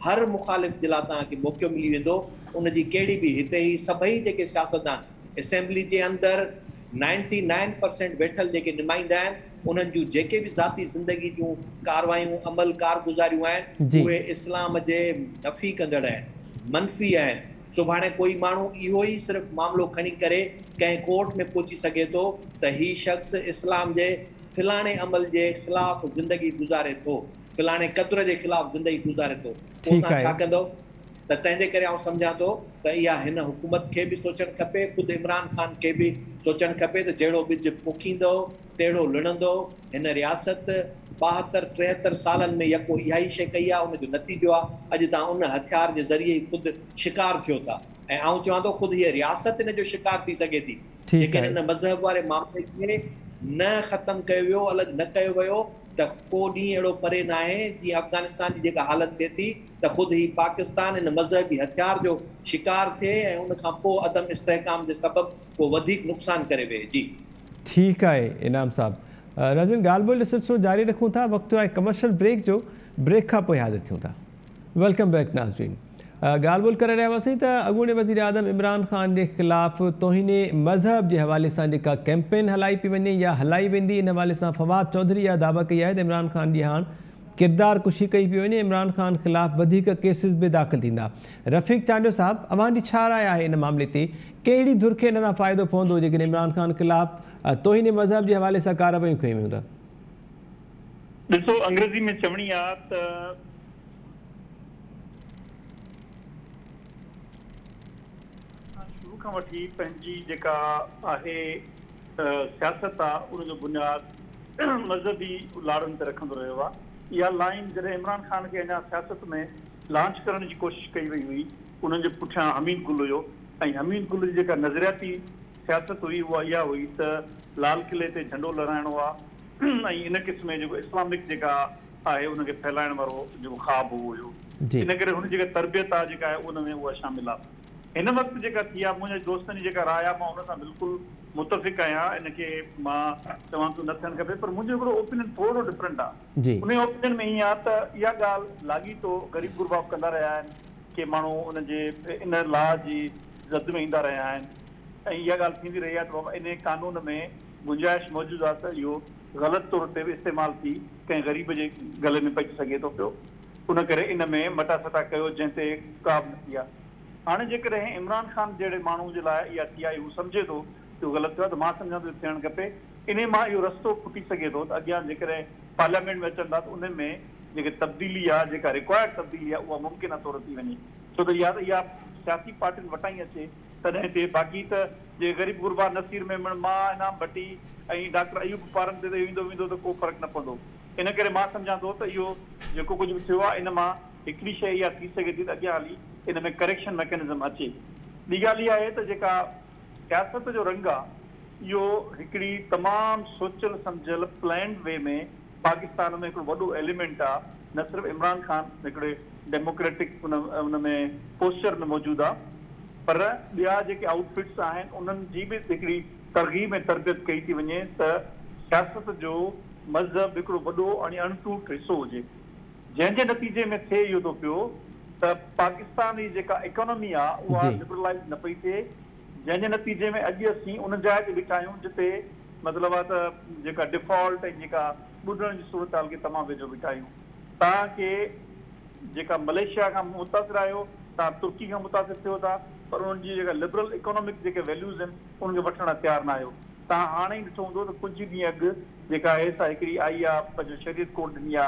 هر مخالف جي لاء توهان کي موقعو ملي ويندو ان جي ڪهڙي به هتي هي سڀئي جيڪي سياستدان اسيمبلي جي اندر نائنٽي نائن پرسينٽ ويٺل جيڪي نمائندا آهن انهن جون جيڪي به ذاتي زندگي جون ڪاروايون عمل ڪارگذاريون آهن اهي اسلام جي نفي ڪندڙ آهن منفي آهن سڀاڻي ڪوئي ماڻهو اهو ئي صرف معاملو کڻي ڪري ڪنهن ڪورٽ ۾ پهچي سگهي ٿو ته هي شخص اسلام جي فلاڻي عمل جي خلاف زندگي گذاري ٿو فلاڻي قدر جي خلاف زندگي گذاري ٿو پوء توهان ڇا ڪندؤ؟ ته تنهن جي ڪري آئون سمجهان ٿو ته اها هن حڪومت کي به سوچڻ کپي، خود عمران خان کي به سوچڻ کپي ته جهڙو ٻج پوکيندؤ تهڙو لڻندؤ، هن رياست 72 73 سالن ۾ يڪو اها ئي شيء ڪئي آهي، ان جو نتيجو آهي اڄ توهان ان هٿيار جي ذريعي ئي خود شڪار ٿيو ٿا ۽ آئون چوان ٿو خود هيء رياست ان جو شڪار ٿي سگهي ٿي جيڪڏهن ان مذهب واري معاملي کي نه ختم ڪيو ويو، الڳ نه ڪيو ويو ته ڪو ڏينهن اهڙو پري ناهي جيئن افغانستان جي جيڪا حالت ٿئي ٿي ته خود هي پاڪستان ان مذهبي هٿيار جو شڪار ٿئي ۽ ان کان پوء عدم استحڪام جي سبب ڪو وڌيڪ نقصان ڪري ويهي. جي. ٺيڪ آهي انعام صاحب. ناظرين ڳالهه ٻولهه جو سلسلو جاري رکون ٿا وقت ٿيو آهي ڪمرشل بريڪ جو بريڪ کان پوء حاضر ٿيون ٿا. Welcome back ناظرين ڳالهه ٻولهه ڪري رهيا هئاسين ته اڳوڻي وزيراعظم عمران خان جي خلاف توهين مذهب جي حوالي سان جيڪا ڪيمپين هلائي پئي وڃي يا هلائي ويندي ان حوالي سان فواد چوڌري اها دعويٰ ڪئي آهي ته عمران خان جي هاڻ ڪردار ڪشي ڪئي پئي وڃي، عمران خان خلاف وڌيڪ ڪيسز به داخل ٿيندا. رفيق چانڊيو صاحب اوهان جي ڇا راء آهي ان معاملي تي، ڪهڙي ڌر کي ان سان فائدو پوندو جيڪڏهن عمران خان خلاف توهين مذهب جي حوالي سان ڪارروايون ڪيون ويون ته؟ ڏسو انگريزي ۾ چوڻي آ ته. عمران خان شروع کان وٺي پنهنجي جيڪا آهي سياست آ ان جو بنياد مذهبي لاڙن تي رکندو رهيو آ. اها لائين جڏهن عمران خان کي اڃا سياست ۾ لانچ ڪرڻ جي ڪوشش ڪئي وئي هئي انهن جي پٺيان حميد گل هيو ۽ حميد گل جي جيڪا نظرياتي سياست هئي اها اها هئي ته لال قلعي تي جهنڊو لهرائڻو آ ۽ ان قسم جي جيڪو اسلامڪ جيڪا آهي ان کي ڦهلائڻ وارو جيڪو خواب اهو هيو ان ڪري هن جيڪا تربيت آ جيڪا آهي ان ۾ اها شامل آ. هن وقت جيڪا ٿي آهي منهنجي دوستن جي جيڪا راء آهي مان ان سان بلڪل متفق آهيان ان کي مان چوان ٿو نه ٿيڻ کپي پر منهنجو هڪڙو اوپينين ٿورو ڊفرنٽ آهي انهي اوپينين ۾ ائين آهي ته اها ڳالهه لاڳيتو غريب غربا به ڪندا رهيا آهن ڪي ماڻهو ان جي ان لا جي زد ۾ ايندا رهيا آهن ۽ اها ڳالهه ٿيندي رهي آهي ته بابا انهي قانون ۾ گنجائش موجود آهي ته اهو غلط طور تي به استعمال ٿي ڪنهن غريب جي گلي ۾ پئجي سگهي ٿو پيو ان ڪري ان ۾ مٽاسٽا ڪيو جنهن تي ڪا به نه ٿي آهي. هاڻي جيڪڏهن عمران خان جهڙي ماڻهو جي لاء اها ٿي آهي هو سمجهي ٿو ته اهو غلط ٿيو آهي ته مان سمجهان ٿو اهو ٿيڻ کپي. انهي مان اهو رستو ڦٽي سگهي ٿو ته اڳيان جيڪڏهن پارليامينٽ ۾ اچن ٿا ته انهي ۾ جيڪي تبديلي آهي جيڪا رڪوائرڊ تبديلي آهي اها ممڪنه طور ٿي وڃي ڇو ته يا ته اها سياسي پارٽين وٽان ئي اچي تڏهن ٿئي باقي ته جي غريب غربا نصير ميمڻ، مان، انعام ڀٽي ۽ ڊاڪٽر ايوب پارن تي ته اهو ايندو ويندو ته ڪو فرق نه پوندو. ان ڪري مان سمجهان ٿو ته اهو جيڪو ڪجهه به ٿيو آهي ان مان هڪڙي شيء اها ٿي سگهي ٿي ته اڳيان هلي ان ۾ ڪريڪشن ميڪنزم اچي. ٻي ڳالهه اها آهي ته جيڪا سياست جو رنگ آهي اهو هڪڙي تمام سوچيل سمجهيل پلانڊ وي ۾ پاڪستان ۾ هڪڙو وڏو ايليمينٽ آهي نه صرف عمران خان هڪڙي ڊيموڪريٽڪ ان ان ۾ پوسچر ۾ موجود آهي پر ٻيا جيڪي آئوٽ فٽس آهن انهن جي به هڪڙي ترغيب ۽ تربيت ڪئي ٿي وڃي ته سياست جو مذهب هڪڙو وڏو ۽ اڻٽوٽ حصو هجي. جنهن جي نتيجي ۾ ٿئي اهو ٿو پيو ته پاڪستان جي جيڪا ايڪانومي آ اها لبرلائيز نه پئي ٿئي جنهن جي نتيجي ۾ اڄ اسين ان جاء تي بيٺا آهيون جتي مطلب آ ته جيڪا ڊيفالٽ ۽ جيڪا ٻڏڻ جي صورتحال کي تمام ويجهو بيٺا آهيون. توهان کي جيڪا ملائيشيا کان متاثر آهيو توهان ترڪي کان متاثر ٿيو ٿا پر انهن جي جيڪا لبرل ايڪانومڪ جيڪي ويليوز آهن انهن کي وٺڻ لاء تيار نه آهيو. توهان هاڻي ئي ڏٺو هوندو ته ڪجهه ئي ڏينهن اڳ جيڪا آهي سا هڪڙي آئي آ پنهنجو شريعت ڪورٽ ڏني آ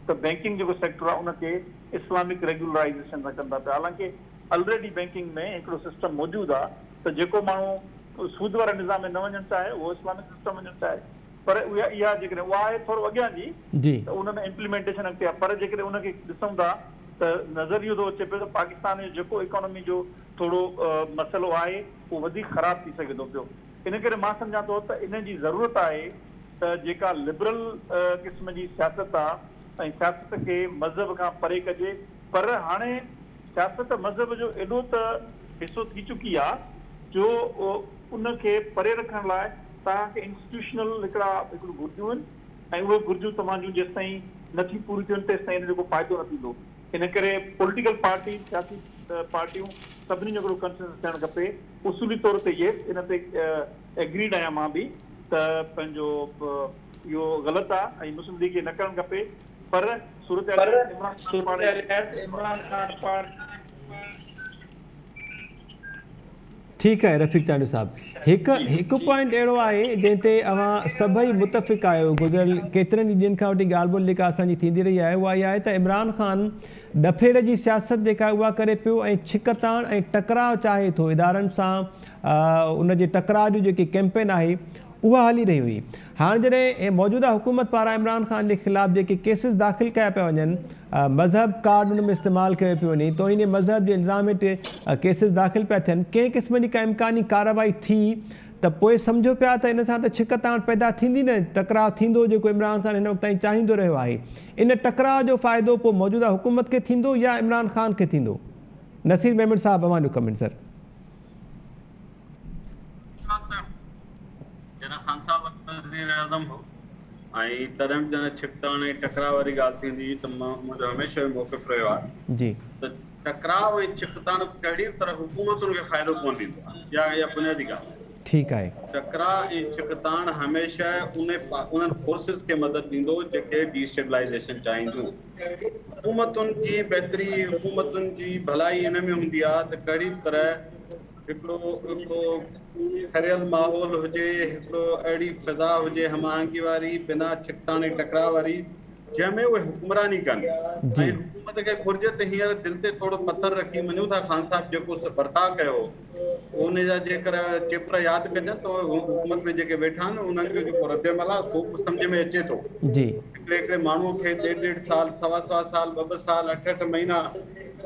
ته بينڪنگ جيڪو سيڪٽر آ ان کي اسلامڪ ريگيولرائيزيشن سان ڪن ٿا پيا حالانڪه الريڊي بينڪنگ ۾ هڪڙو سسٽم موجود آ ته جيڪو ماڻهو سود واري نظام ۾ نه وڃڻ چاهي اهو اسلامڪ سسٽم وڃڻ چاهي پر اها اها جيڪڏهن اها آهي ٿورو اڳيان جي ته ان ۾ امپليمينٽيشن اڳتي آ پر جيڪڏهن ان کي ڏسون ٿا ته نظر اهو ٿو اچي پيو ته پاڪستان جو جيڪو اڪانومي جو ٿورو مسئلو آهي اهو وڌيڪ خراب ٿي سگهي ٿو پيو. ان ڪري مان سمجهان ٿو ته ان جي ضرورت آهي ته جيڪا لبرل قسم جي سياست آ ۽ سياست کي مذهب کان پري ڪجي پر هاڻي سياست مذهب جو ايڏو ته حصو ٿي چڪي آ جو ان کي پري رکڻ لاء توهان کي انسٽيٽيوشنل هڪڙا هڪڙيون گهرجون آهن ۽ اهي گهرجون توهان جون جيستائين نه ٿي پوريون ٿين تيستائين ان جو ڪو فائدو نه ٿيندو. ان ڪري پوليٽيڪل پارٽي، سياسي پارٽيون سڀني جو هڪڙو ڪنسنسس ٿيڻ کپي. اصولي طور تي يس ان تي ايگريڊ آهيان مان به ته پنهنجو اهو غلط آ ۽ مسلم ليگ کي نه ڪرڻ کپي پر صورتحال اها آهي ته عمران خان پاڻ عمران خان پاڻ. ٺيڪ آهي رفيق چانڊيو صاحب هڪ هڪ پوائنٽ اهڙو آهي جنهن تي اوهان سڀئي متفق آهيو گذريل ڪيترن ئي ڏينهن کان وٺي ڳالهه ٻولهه جيڪا اسان جي ٿيندي رهي آهي اها اها آهي ته عمران خان ڏڦيڙ جي سياست جيڪا آهي اها ڪري پيو ۽ ڇڪتاڻ ۽ ٽڪراء چاهي ٿو ادارن سان ان جي ٽڪراء جون جيڪي ڪيمپين آهي اها هلي رهي هئي. هاڻ جڏهن موجوده حڪومت پاران عمران خان جي خلاف جيڪي ڪيسز داخل ڪيا پيا وڃن، مذهب ڪارڊ ان ۾ استعمال ڪيو پيو وڃي، توهين مذهب جي الزام هيٺ ڪيسز داخل پيا ٿين، ڪنهن قسم جي ڪا امڪاني ڪارروائي ٿي ته پوء سمجهو پيا ته ان سان ته ڇڪتاڻ پيدا ٿيندي نه، ٽڪراء ٿيندو جيڪو عمران خان هن وقت تائين چاهيندو رهيو آهي. ان ٽڪراء جو فائدو پوء موجوده حڪومت کي ٿيندو يا عمران خان کي ٿيندو؟ نصير ميمڻ صاحب اوهان جو ڪمينٽ سر. جڏهن خان صاحب وزيراعظم هو ۽ تڏهن به جڏهن ڇڪتاڻ ۽ ٽڪراء واري ڳالهه ٿيندي هئي ته منهنجو هميشه اهو موقف رهيو آهي جي ته ٽڪراء ۽ ڇڪتاڻ ڪهڙي به طرح حڪومتن کي فائدو ڪونه ڏيندو آهي اها اها بنيادي ڳالهه آهي. ٺيڪ آهي. ٽڪراء ۽ ڇڪتاڻ هميشه انهن فورسز کي مدد ڏيندو جيڪي ڊي اسٽيبلائيزيشن چاهينديون. حڪومتن جي بهتري حڪومتن جي ڀلائي ان ۾ هوندي آهي ته ڪهڙي به طرح هڪڙو هڪڙو ٺريل ماحول هجي، هڪڙو اهڙي فضا هجي هم آهنگي واري، بنا ڇڪتاڻ ۽ ٽڪراء واري، جنهن ۾ اهي حڪمراني ڪن ۽ حڪومت کي گهرجي ته هينئر دل تي ٿورو پٿر رکي مڃون ٿا خان صاحب جيڪو برتاء ڪيو هو ان جا جيڪر چيپٽر ياد ڪجن ته اهي حڪومت ۾ جيڪي ويٺا آهن انهن جو جيڪو ردعمل آهي سو به سمجهه ۾ اچي ٿو. هڪڙي هڪڙي ماڻهوء کي ڏيڍ ڏيڍ سال، سوا سوا سال، ٻه ٻه سال، اٺ اٺ مهينا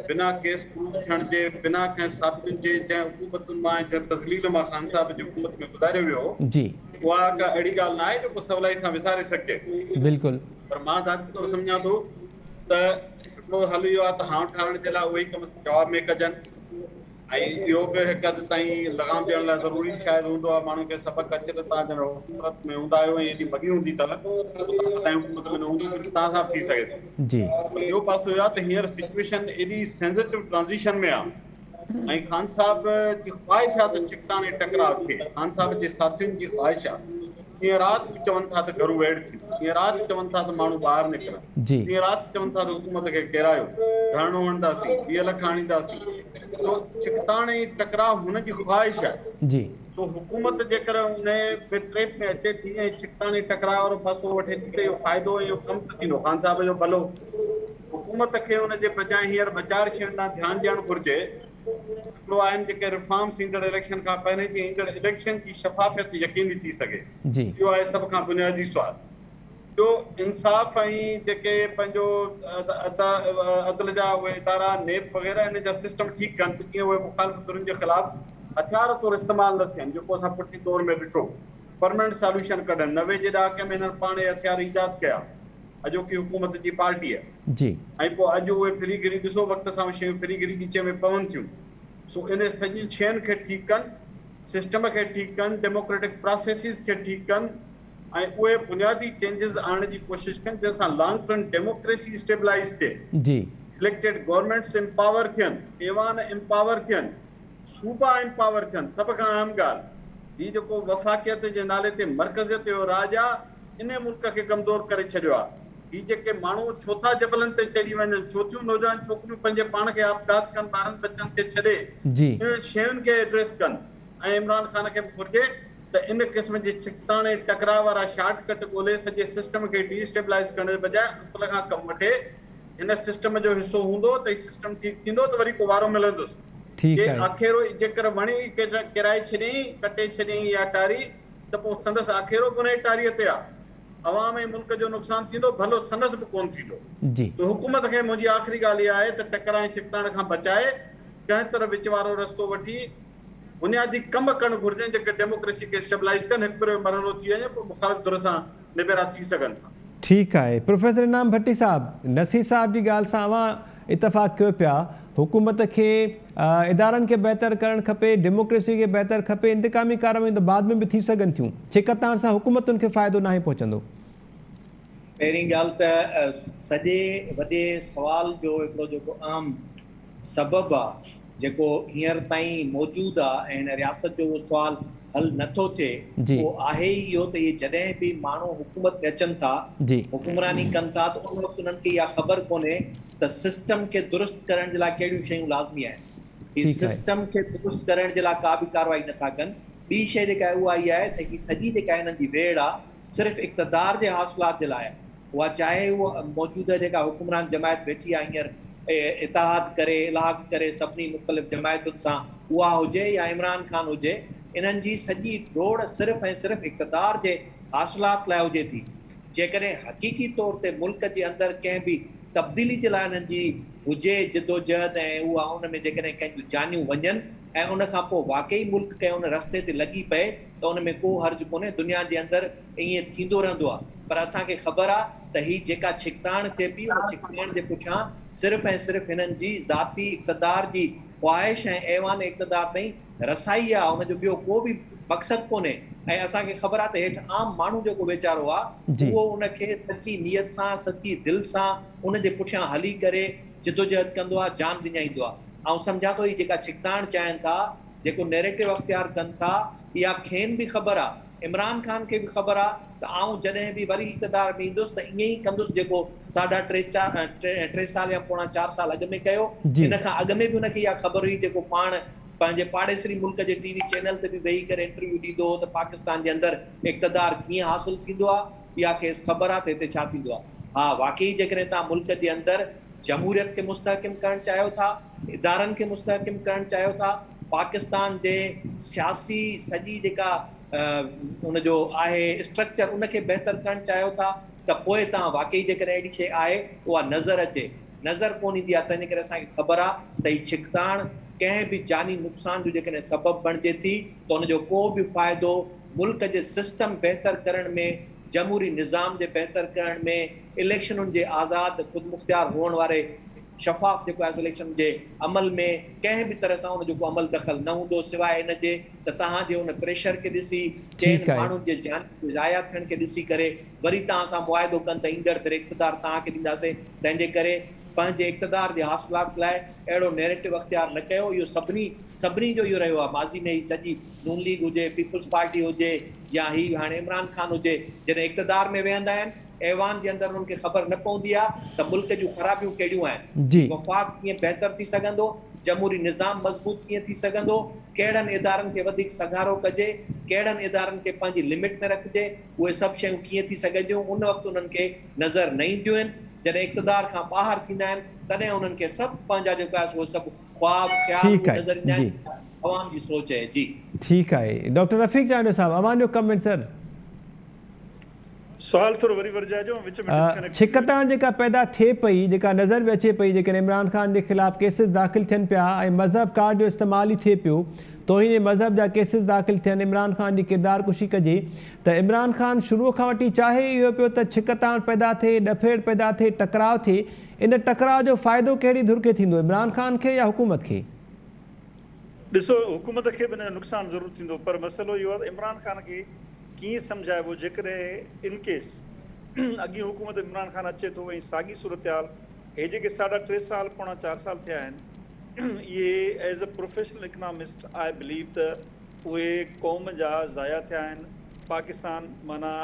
بنا ڪيس پروف ٿيڻ جي، بنا ڪنهن ثابتين جي جنهن عقوبتن مان ۽ جنهن تذليل مان خان صاحب جي حڪومت ۾ گذاريو ويو هو، اها ڪا اهڙي ڳالهه ناهي جو ڪو سولائي سان وساري سگهجي. پر مان ذاتي طور سمجهان ٿو ته هڪڙو حل اهو آهي ته هانء ٺارڻ جي لاء اهي ئي ڪم جواب ۾ ڪجن. ۽ اهو به هڪ حد تائين لغام ڏيڻ لاء ضروري شايد هوندو آهي ماڻهن کي سبق اچي ته توهان جڏهن حڪومت ۾ هوندا آهيو ۽ ايڏي مڳي هوندي اٿو ته توهان سدائين حڪومت ۾ نه هوندو ڪجهه توهان سان به ٿي سگهي ٿو. جي. پر ٻيو پاسو اهو آهي ته هينئر سچوئيشن ايڏي سينسيٽو ٽرانزيشن ۾ آهي ۽ خان صاحب جي خواهش آهي ته ڇڪتاڻ ۽ ٽڪراء ٿئي خان صاحب جي ساٿين جي خواهش آهي ڏينهن رات هو چون ٿا ته گهرو ويڙهه ٿي، ڏينهن رات چون ٿا ته ماڻهو ٻاهر نڪرن، ڏينهن رات چون ٿا ته حڪومت کي ڪيرايو، ڌرڻو هڻنداسين، 20 لک آڻينداسين. سو ڇڪتاڻ ۽ ٽڪراء هن جي خواهش آهي. سو حڪومت جيڪر انهي به ٽريپ ۾ اچي ٿي ۽ ڇڪتاڻ ۽ ٽڪراء وارو پاسو وٺي ٿي ته اهو فائدو ۽ اهو ڪم ته ٿيندو خان صاحب جو ڀلو. حڪومت کي ان جي بجاء هينئر ٻه چار شين ڏانهن ڌيان ڏيڻ گهرجي. هڪڙو آهن جيڪي ريفارمز ايندڙ اليڪشن کان پهرين جيئن ايندڙ اليڪشن جي شفافيت يقيني ٿي سگهي. اهو آهي سڀ کان بنيادي سوال. ٻيو انصاف ۽ جيڪي پنهنجو عدل جا اهي ادارا نيب وغيره انهن جا سسٽم ٺيڪ ڪن ته جيئن اهي مخالف ڌرين جي خلاف هٿيار طور استعمال نه ٿين جيڪو اسان پٺين دور ۾ ڏٺو. پرمننٽ ساليوشن ڪڍن. 90 جي ڏهاڪي ۾ هنن پاڻ اهي هٿيار ايجاد ڪيا. اڄوڪي حڪومت جي پارٽيء. جي. ۽ پوء اڄ اهي ڦري گهري ڏسو وقت سان اهي شيون ڦري گهري ڳچيء ۾ پون ٿيون. سو انهي سڄين شين کي ٺيڪ ڪن، سسٽم کي ٺيڪ ڪن، ڊيموڪريٽڪ پراسيسز کي ٺيڪ ڪن ۽ اهي بنيادي چينجز آڻڻ جي ڪوشش ڪن جنهن سان لانگ ٽرم ڊيموڪريسي اسٽيبلائيز ٿئي. جي. اليڪٽيڊ گورنمينٽس امپاور ٿين، ايوان امپاور ٿين، صوبا امپاور ٿين، سڀ کان اهم ڳالهه هي جيڪو وفاقيت جي نالي تي مرڪزيت جو راڄ آ، انهي ملڪ کي ڪمزور ڪري ڇڏيو آ. هي جيڪي ماڻهو ڇو ٿا جبلن تي چڙهي وڃن، ڇو ٿيون نوجوان ڇوڪريون پنهنجي پاڻ کي آپگهات ڪن، ٻارن ٻچن کي ڇڏي، جي. انهن شين کي ايڊريس ڪن ۽ عمران خان کي به گهرجي ته ان قسم جي ڇڪتاڻ ۽ ٽڪراء وارا شارٽ ڪٽ ڳولي سڄي سسٽم کي ڊي اسٽيبلائيز ڪرڻ جي بجاء عقل کان ڪم وٺي هن سسٽم جو حصو هوندو ته هي سسٽم ٺيڪ ٿيندو ته وري ڪو وارو ملندس. ٺيڪ جي آهي. آکيرو ئي جيڪر وڻ ئي ڪيرائي ڇڏيائين، ڪٽي ڇڏيائين اها ٽاري ته پوء سندس آکيرو به انهيء ٽاريء تي آ. عوام ۽ ملڪ جو نقصان ٿيندو، ڀلو سندس به ڪونه ٿيندو. جي. ته حڪومت کي منهنجي آخري ڳالهه اها آهي ته ٽڪر ۽ ڇڪتاڻ کان بچائي، ڪنهن طرح وچ وارو رستو وٺي، بنيادي ڪم ڪرڻ گهرجن جيڪي ڊيموڪريسي کي اسٽيبلائيز ڪن، هڪ ڀيرو اهو مرحلو ٿي وڃي پوء مخالف ڌر سان نبيرا ٿي سگهن ٿا. ٺيڪ آهي پروفيسر انعام ڀٽي صاحب، نصير صاحب جي ڳالهه سان اوهان اتفاق ڪيو پيا، حڪومت کي ادارن کي بهتر ڪرڻ کپي، ڊيموڪريسي کي بهتر کپي، انتقامي ڪارروايون ته بعد ۾ به ٿي سگهن ٿيون، ڇڪتاڻ سان حڪومتن کي فائدو ناهي پهچندو. پهرين ڳالهه ته سڄي وڏي سوال جو هڪڙو جيڪو اهم سبب آ جيڪو هينئر تائين موجود آ ۽ هن رياست جو اهو سوال حل نه ٿو ٿئي اهو آهي ئي اهو ته اهي جڏهن به ماڻهو حڪومت ۾ اچن ٿا حڪمراني ڪن ٿا ته ان وقت انهن کي اها خبر ڪونهي ته سسٽم کي درست ڪرڻ جي لاء ڪهڙيون شيون لازمي آهن. هي سسٽم کي درست ڪرڻ جي لاء ڪا به ڪارروائي نه ٿا ڪن. ٻي شيء جيڪا آهي اها اها آهي ته هي سڄي جيڪا هنن جي ويڙهه آ صرف اقتدار جي حاصلات جي لاء آهي. اها چاهي اهو موجوده جيڪا حڪمران جماعت ويٺي آهي هينئر اتحاد ڪري الحاق ڪري سڀني مختلف جماعتن سان اها هجي يا عمران خان هجي انهن جي سڄي ڊوڙ صرف ۽ صرف اقتدار جي حاصلات لاء هجي ٿي. جيڪڏهن حقيقي طور تي ملڪ جي اندر ڪنهن به تبديلي جي لاء انهن جي هجي جدوجهد ۽ اها ان ۾ جيڪڏهن ڪنهن جون جانيون وڃن ۽ ان کان پوء واقعي ملڪ ڪنهن ان رستي تي لڳي پئي ته ان ۾ ڪو حرج ڪونهي دنيا جي اندر ائين ٿيندو رهندو آهي پر اسان کي خبر آهي ته هي جيڪا ڇڪتاڻ ٿئي پئي ان ڇڪتاڻ جي پٺيان صرف ۽ صرف هنن جي ذاتي اقتدار جي خواهش ۽ ايوان اقتدار تائين رسائي آهي ان جو ٻيو ڪو به مقصد ڪونهي ۽ اسان کي خبر آهي ته هيٺ عام ماڻهو جيڪو ويچارو آهي اهو ان کي سچي نيت سان سچي دل سان ان جي پٺيان هلي ڪري جدوجهد ڪندو آهي جان وڃائيندو آهي آئون سمجهان ٿو هي جيڪا ڇڪتاڻ چاهين ٿا جيڪو نيريٽو اختيار ڪن ٿا اها کين به خبر آهي عمران خان کي به خبر آ ته آئون جڏهن به وري اقتدار ۾ ايندس ته ائين ئي ڪندس جيڪو ساڍا ٽي چار ٽي سال يا پوڻا چار سال اڳ ۾ ڪيو. ان کان اڳ ۾ به ان کي اها خبر هئي جيڪو پاڻ پنهنجي پاڙيسري ملڪ جي ٽي وي چينل تي به ويهي ڪري انٽرويو ڏيندو هو ته پاڪستان جي اندر اقتدار ڪيئن حاصل ٿيندو آ اها کيس خبر آ ته هتي ڇا ٿيندو آ. ها واقعي جيڪڏهن توهان ملڪ جي اندر جمهوريت کي مستحڪم ڪرڻ چاهيو ٿا، ادارن کي مستحڪم ڪرڻ چاهيو ٿا، پاڪستان جي سياسي سڄي جيڪا ان جو آهي اسٽرڪچر ان کي بهتر ڪرڻ چاهيو ٿا ته پوء توهان واقعي جيڪڏهن اهڙي شيء آهي اها نظر اچي نظر ڪونه ايندي آهي تنهنجي ڪري اسان کي خبر آهي ته هي ڇڪتاڻ ڪنهن به جاني نقصان جو جيڪڏهن سبب بڻجي ٿي ته ان جو ڪو به فائدو ملڪ جي سسٽم بهتر ڪرڻ ۾ جمهوري نظام جي بهتر ڪرڻ ۾ اليڪشنن جي آزاد خودمختيار هئڻ واري شفاف جيڪو آهي سو اليڪشن جي عمل ۾ ڪنهن به طرح سان ان جو ڪو عمل دخل نه هوندو سواء ان جي ته توهان جي ان پريشر کي ڏسي چئن ماڻهن جي جانين جي ضايع ٿيڻ کي ڏسي ڪري وري توهان سان معاهدو ڪن ته ايندڙ ڀيري اقتدار توهان کي ڏينداسين تنهن جي ڪري پنهنجي اقتدار جي حاصلات لاء اهڙو نيريٽو اختيار نه ڪيو اهو سڀني سڀني جو اهو رهيو آهي ماضي ۾ هي سڄي نون ليگ هجي پيپلز پارٽي هجي يا هي هاڻي عمران خان هجي جڏهن اقتدار ۾ ويهندا آهن ايوان جي اندر انهن کي خبر نه پوندي آهي ته ملڪ جون خرابيون ڪهڙيون آهن وفاق ڪيئن بهتر ٿي سگهندو جمهوري نظام مضبوط ڪيئن ٿي سگهندو ڪهڙن ادارن کي وڌيڪ سگهارو ڪجي ڪهڙن ادارن کي پنهنجي لمٽ ۾ رکجي اهي سڀ شيون ڪيئن ٿي سگهنديون ان وقت انهن کي نظر نه اينديون آهن جڏهن اقتدار کان ٻاهر ٿيندا آهن تڏهن انهن کي سڀ پنهنجا جيڪو آهي سو سڀ خواب خيال اهي نظر ايندا آهن جيڪا عوام جي سوچ آهي جي. ٺيڪ آهي ڊاڪٽر رفيق چانڊيو صاحب اوهان جو ڪمينٽ سر. سوال ٿورو وري ورجائجو مان وچ ۾ ڊسڪنيڪٽ ٿي ويو. ڇڪتاڻ جيڪا پيدا ٿئي پئي جيڪا نظر به اچي پئي جيڪڏهن عمران خان جي خلاف ڪيسز داخل ٿين پيا ۽ مذهب ڪارڊ جو استعمال ئي ٿئي پيو توهين مذهب جا ڪيسز داخل ٿين عمران خان جي ڪردار ڪشي ڪجي ته عمران خان شروع کان وٺي چاهي اهو پيو ته ڇڪتاڻ پيدا ٿئي، ڏڦيڙ پيدا ٿئي، ٽڪراء ٿئي، ان ٽڪراء جو فائدو ڪهڙي ڌر کي ٿيندو، عمران خان کي يا حڪومت کي؟ ڏسو حڪومت کي به ان جو نقصان ضرور ٿيندو پر مسئلو اهو آهي ته عمران خان کي ڪيئن سمجهائبو جيڪڏهن ان ڪيس اڳين حڪومت عمران خان اچي ٿو ۽ ساڳي صورتحال هي جيڪي ساڍا ٽي سال پوڻا چار سال ٿيا آهن اهي as a professional economist I believe ته اهي قوم جا ضايع ٿيا آهن پاڪستان معنيٰ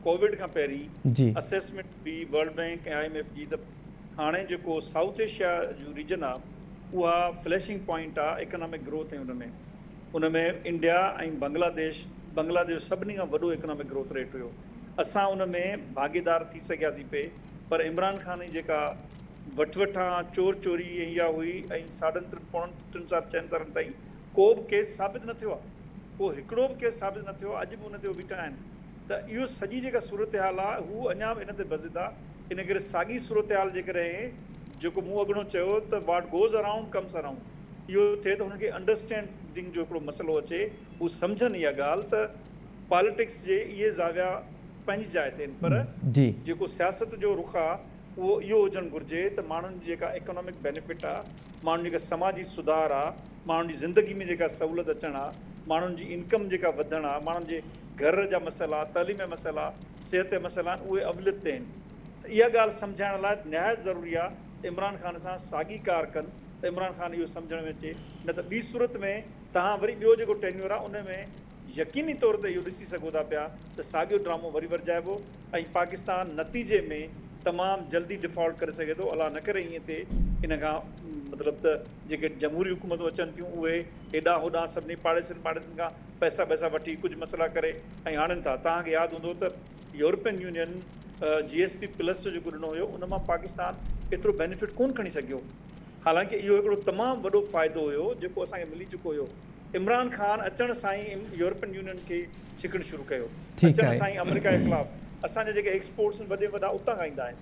ڪووڊ کان پهرين اسيسمينٽ هئي world bank ۽ I M F جي ته هاڻي جيڪو سائوٿ ايشيا جو ريجن آ اها فليشنگ پوائنٽ آ اڪنامڪ گروٿ ۽ ان ۾ ان ۾ انڊيا ۽ بنگلاديش بنگلاديش سڀني کان وڏو اڪنامڪ گروٿ ريٽ هيو اسان ان ۾ ڀاڳيدار ٿي سگهياسين پئي پر عمران خان جي جيڪا وٺ وٺان چور چوري ۽ اها هئي ۽ ساڍن ٽن پوڻن ٽن سال چئن سالن تائين ڪو به ڪيس ثابت نه ٿيو آهي، ڪو هڪڙو به ڪيس ثابت نه ٿيو آهي، اڄ به ان تي هو بيٺا آهن ته اهو سڄي جيڪا صورتحال آهي هو اڃا به ان تي بضد آهي، ان ڪري ساڳي صورتحال جيڪڏهن جيڪو مون اڳڻو چيو ته what goes around comes around اهو ٿئي ته هنن کي انڊرسٽينڊنگ جو هڪڙو مسئلو اچي، هو سمجهن اها ڳالهه ته پاليٽڪس جي اهي زاويا پنهنجي جاء تي آهن پر جيڪو سياست جو رخ آهي اهو اهو هجڻ گهرجي ته ماڻهن جي جيڪا اڪنامڪ بينيفٽ آهي، ماڻهن جي جيڪا سماجي سڌار آ، ماڻهن جي زندگي ۾ جيڪا سهولت اچڻ آ، ماڻهن جي انڪم جيڪا وڌڻ آ، ماڻهن جي گهر جا مسئلا، تعليم جا مسئلا، صحت جا مسئلا آهن اهي اوليت تي آهن ته اها ڳالهه سمجهائڻ لاء نهايت ضروري آ ته عمران خان سان ساڳي ڪار ڪن ته عمران خان اهو سمجهڻ ۾ اچي نه ته ٻي صورت ۾ توهان وري ٻيو جيڪو ٽينيور آ ان ۾ يقيني طور تي اهو ڏسي سگهو ٿا پيا ته ساڳيو ڊرامو وري ورجائبو ۽ پاڪستان نتيجي ۾ تمام جلدي ڊيفالٽ ڪري سگهي ٿو الله نه ڪري ائين ٿئي ان کان مطلب ته جيڪي جمهوري حڪومتون اچن ٿيون اهي هيڏانهن هوڏانهن سڀني پاڙيسرين ٻاڙيسرين کان پئسا ٻئسا وٺي ڪجهه مسئلا ڪري ۽ آڻين ٿا توهان کي ياد هوندو ته European Union G S P plus جو جيڪو ڏنو هيو ان مان پاڪستان ايترو بينيفٽ ڪون کڻي سگهيو حالانڪه اهو هڪڙو تمام وڏو فائدو هيو جيڪو اسان کي ملي چڪو هيو عمران خان اچڻ سان ئي يورپين يونين کي ڇڪڻ شروع ڪيو. اچڻ سان ئي آمريڪا جي خلاف اسان جا جيڪي ايڪسپورٽس آهن وڏي ۾ وڏا اتان کان ايندا آهن.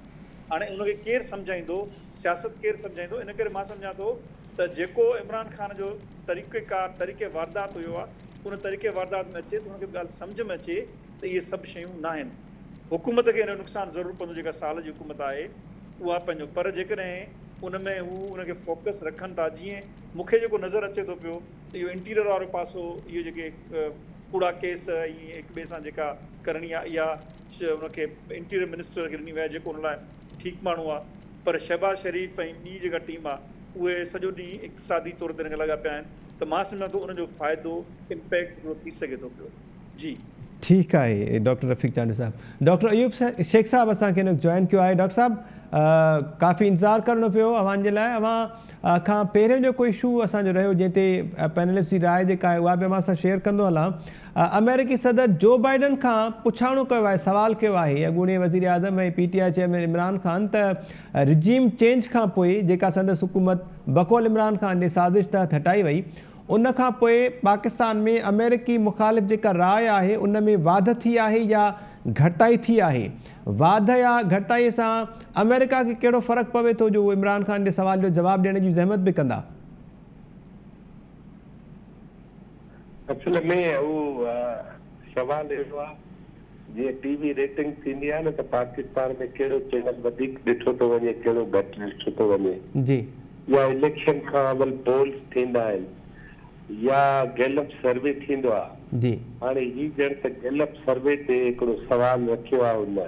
هاڻي ان کي ڪير سمجهائيندو، سياست ڪير سمجهائيندو، ان ڪري مان سمجهان ٿو ته جيڪو عمران خان جو طريقه ڪار، طريقه واردات هيو آهي ان طريقه واردات ۾ اچي ته هن کي به ڳالهه سمجهه ۾ اچي ته اهي سڀ شيون ناهن. حڪومت کي ان جو نقصان ضرور پوندو جيڪا سال جي حڪومت آهي اها پنهنجو پر جيڪڏهن ان ۾ هو ان کي فوڪس رکن ٿا جيئن مون کي جيڪو نظر اچي ٿو پيو ته اهو انٽيريئر وارو پاسو اهو جيڪي ڪوڙا ڪيس ۽ هڪ ٻئي سان جيڪا ڪرڻي آهي اها ان کي انٽيريئر منسٽر کي ڏني وئي آهي جيڪو ان لاء ٺيڪ ماڻهو آهي پر شهباز شريف ۽ ٻي جيڪا ٽيم آهي اهي سڄو ڏينهن اقتصادي طور تي ان کي لڳا پيا آهن ته مان سمجهان ٿو ان جو فائدو امپيڪٽ هڪڙو ٿي سگهي ٿو پيو جي. ٺيڪ آهي ڊاڪٽر رفيق چانڊيو صاحب. ڊاڪٽر ايوب شيخ صاحب اسان کي هن وقت جوائن ڪيو آهي. ڊاڪٽر صاحب ڪافي انتظار ڪرڻو پيو اوهان جي لاء اوهان کان پهريون جيڪو اشو اسان جو رهيو جنهن تي پينلسٽ جي راء جيڪا آهي اها به اوهان سان شيئر ڪندو هلان آمريڪي صدر جو بائيڊن کان پڇاڻو ڪيو آهي سوال ڪيو آهي اڳوڻي وزيراعظم ۽ P T I chairman Imran Khan ته رجيم چينج کان پوء جيڪا سندس حڪومت بقول عمران خان جي سازش تحت هٽائي وئي ان کان پوء پاڪستان ۾ آمريڪي مخالف جيڪا راء آهي ان ۾ واڌ ٿي آهي يا گهٽتائي ٿي آهي؟ واڌ يا گهٽتائي سان آمريڪا کي ڪهڙو فرق پوي ٿو جو هو عمران خان جي سوال جو جواب ڏيڻ جي زحمت به ڪندا؟ اصل ۾ اهو سوال اهڙو آهي جيئن ٽي وي ريٽنگ ٿيندي آهي نه ته پاڪستان ۾ ڪهڙو چينل وڌيڪ ڏٺو ٿو وڃي ڪهڙو گهٽ ڏٺو ٿو وڃي. جي. يا اليڪشن کان اول پولز ٿيندا آهن يا گيلپ سروي ٿيندو آهي. جي. هاڻي هي ڄڻ ته گيلپ سروي تي هڪڙو سوال رکيو آهي ان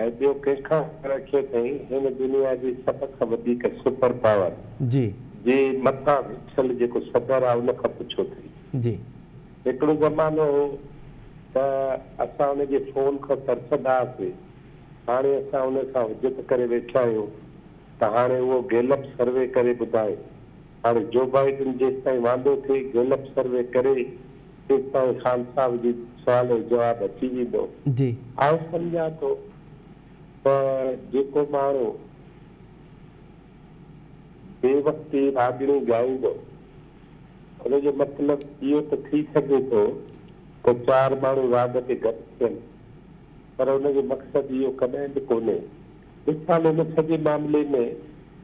۽ ٻيو ڪنهن کان رکيو اٿئين هن دنيا جي سڀ کان وڌيڪ سپر پاور جي. جي مٿان ويٺل جيڪو صدر آهي ان کان پڇيو اٿئين. جي. هڪڙو زمانو هو ته اسان ان جي فون کان ترسندا هئاسين، هاڻي اسان ان سان حجت ڪري ويٺا آهيون ته هاڻي اهو گيلپ سروي ڪري ٻڌائي. هاڻي جو بائيڊن جيستائين واندو ٿئي گيلپ سروي ڪري تيستائين خان صاحب جي سوال جو جواب اچي ويندو. جي. آئون سمجهان ٿو ته جيڪو ماڻهو بي وقتي راڳڻي ڳائيندو ان جو مطلب اهو ته ٿي سگهي ٿو ته چار ماڻهو راڳ تي گڏ ٿين پر ان جو مقصد اهو ڪڏهن به ڪونهي. مثال ان سڄي معاملي ۾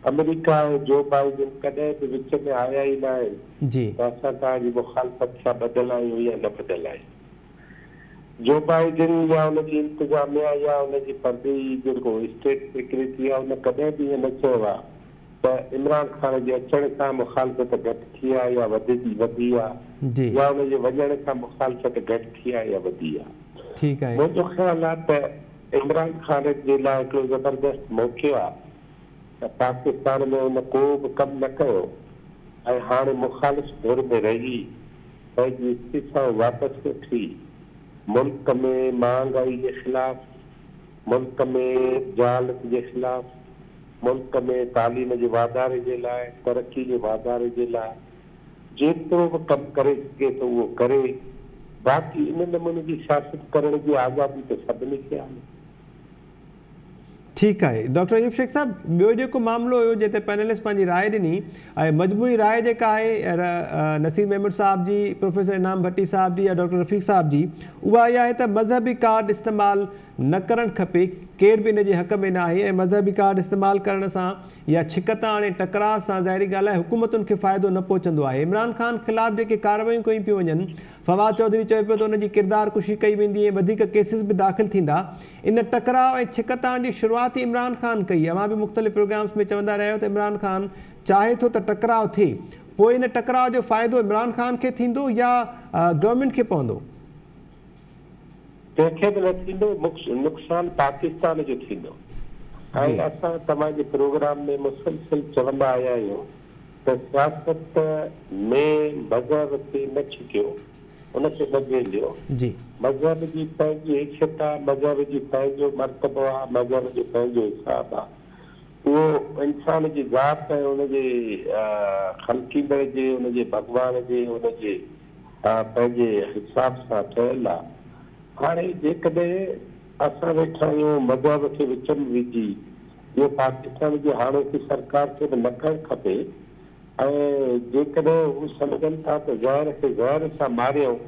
آمريڪا ۽ جو بائيڊن ڪڏهن به وچ ۾ آيا ئي ناهن ته اسان توهان جي مخالفت سان ٻڌل آهيون يا نه ٻڌل آهيون. جو بائيڊن يا ان جي انتظاميا يا ان جي پرڏيهي جيڪو اسٽيٽ سيڪريٽري آهي ان ڪڏهن به ائين نه چيو آهي ته عمران خان جي اچڻ سان مخالفت گهٽ ٿي آهي يا وڌي آهي يا ان جي وڃڻ سان مخالفت گهٽ ٿي آهي يا وڌي آهي. ٺيڪ آهي. منهنجو خيال آهي ته عمران خان جي لاء هڪڙو زبردست موقعو آهي ته پاڪستان ۾ ان ڪو به ڪم نه ڪيو ۽ هاڻي مخالف ڌر ۾ رهي پنهنجي استعيفائون واپس وٺي ملڪ ۾ مهانگائي جي خلاف، ملڪ ۾ جهالت جي خلاف، ملڪ ۾ تعليم جي واڌاري جي لاء، ترقي جي واڌاري جي لاء جيترو به ڪم ڪري سگهي ٿو اهو ڪري، باقي ان نموني جي سياست ڪرڻ جي آزادي ته سڀني کي آهي. ٺيڪ آهي ڊاڪٽر ايوب شيخ صاحب ٻيو جيڪو معاملو هيو جنهن تي پينلسٽ پنهنجي راء ڏني ۽ مجموعي راء جيڪا آهي نصير ميمڻ صاحب جي پروفيسر انعام ڀٽي صاحب جي يا ڊاڪٽر رفيق صاحب جي اها اها آهي ته مذهبي ڪارڊ استعمال نه ڪرڻ کپي ڪير به ان جي حق ۾ ناهي ۽ مذهبي ڪارڊ استعمال ڪرڻ سان يا ڇڪتاڻ ۽ ٽڪراء سان ظاهري ڳالهه آهي حڪومتن کي فائدو نه پهچندو آهي عمران خان خلاف جيڪي ڪارروايون ڪيون پيون وڃن فواد چوڌري چيو پيو ته ان جي ڪردار ڪشي ڪئي ويندي ۽ وڌيڪ ڪيسز به داخل ٿيندا، ان ٽڪراء ۽ ڇڪتاڻ جي شروعات ئي عمران خان ڪئي، اوهان به مختلف پروگرامز ۾ چوندا رهيا آهيو ته عمران خان چاهي ٿو ته ٽڪراء ٿئي، پوء ان ٽڪراء جو فائدو عمران خان کي ٿيندو يا گورنمينٽ کي پوندو؟ ڪنهن کي به نه ٿيندو، نقصان پاڪستان جو ٿيندو ۽ اسان توهان جي پروگرام ۾ مسلسل چوندا آيا آهيون ته سياست ۾ مذهب کي نه ڇڪيو، ان کي نه جهليو. مذهب جي پنهنجي حيثيت آ، مذهب جي پنهنجو مرتبو آ، مذهب جو پنهنجو حساب آ. اهو انسان جي ذات ۽ ان جي خلقيندڙ جي، ان جي ڀڳوان جي، ان جي پنهنجي حساب سان ٺهيل آ. هاڻي جيڪڏهن اسان ويٺا آهيون مذهب کي وچ ۾ وجهي اهو پاڪستان جي هاڻوڪي سرڪار کي به نه ڪرڻ کپي ۽ جيڪڏهن هو سمجهن ٿا ته زهر کي زهر سان ماريون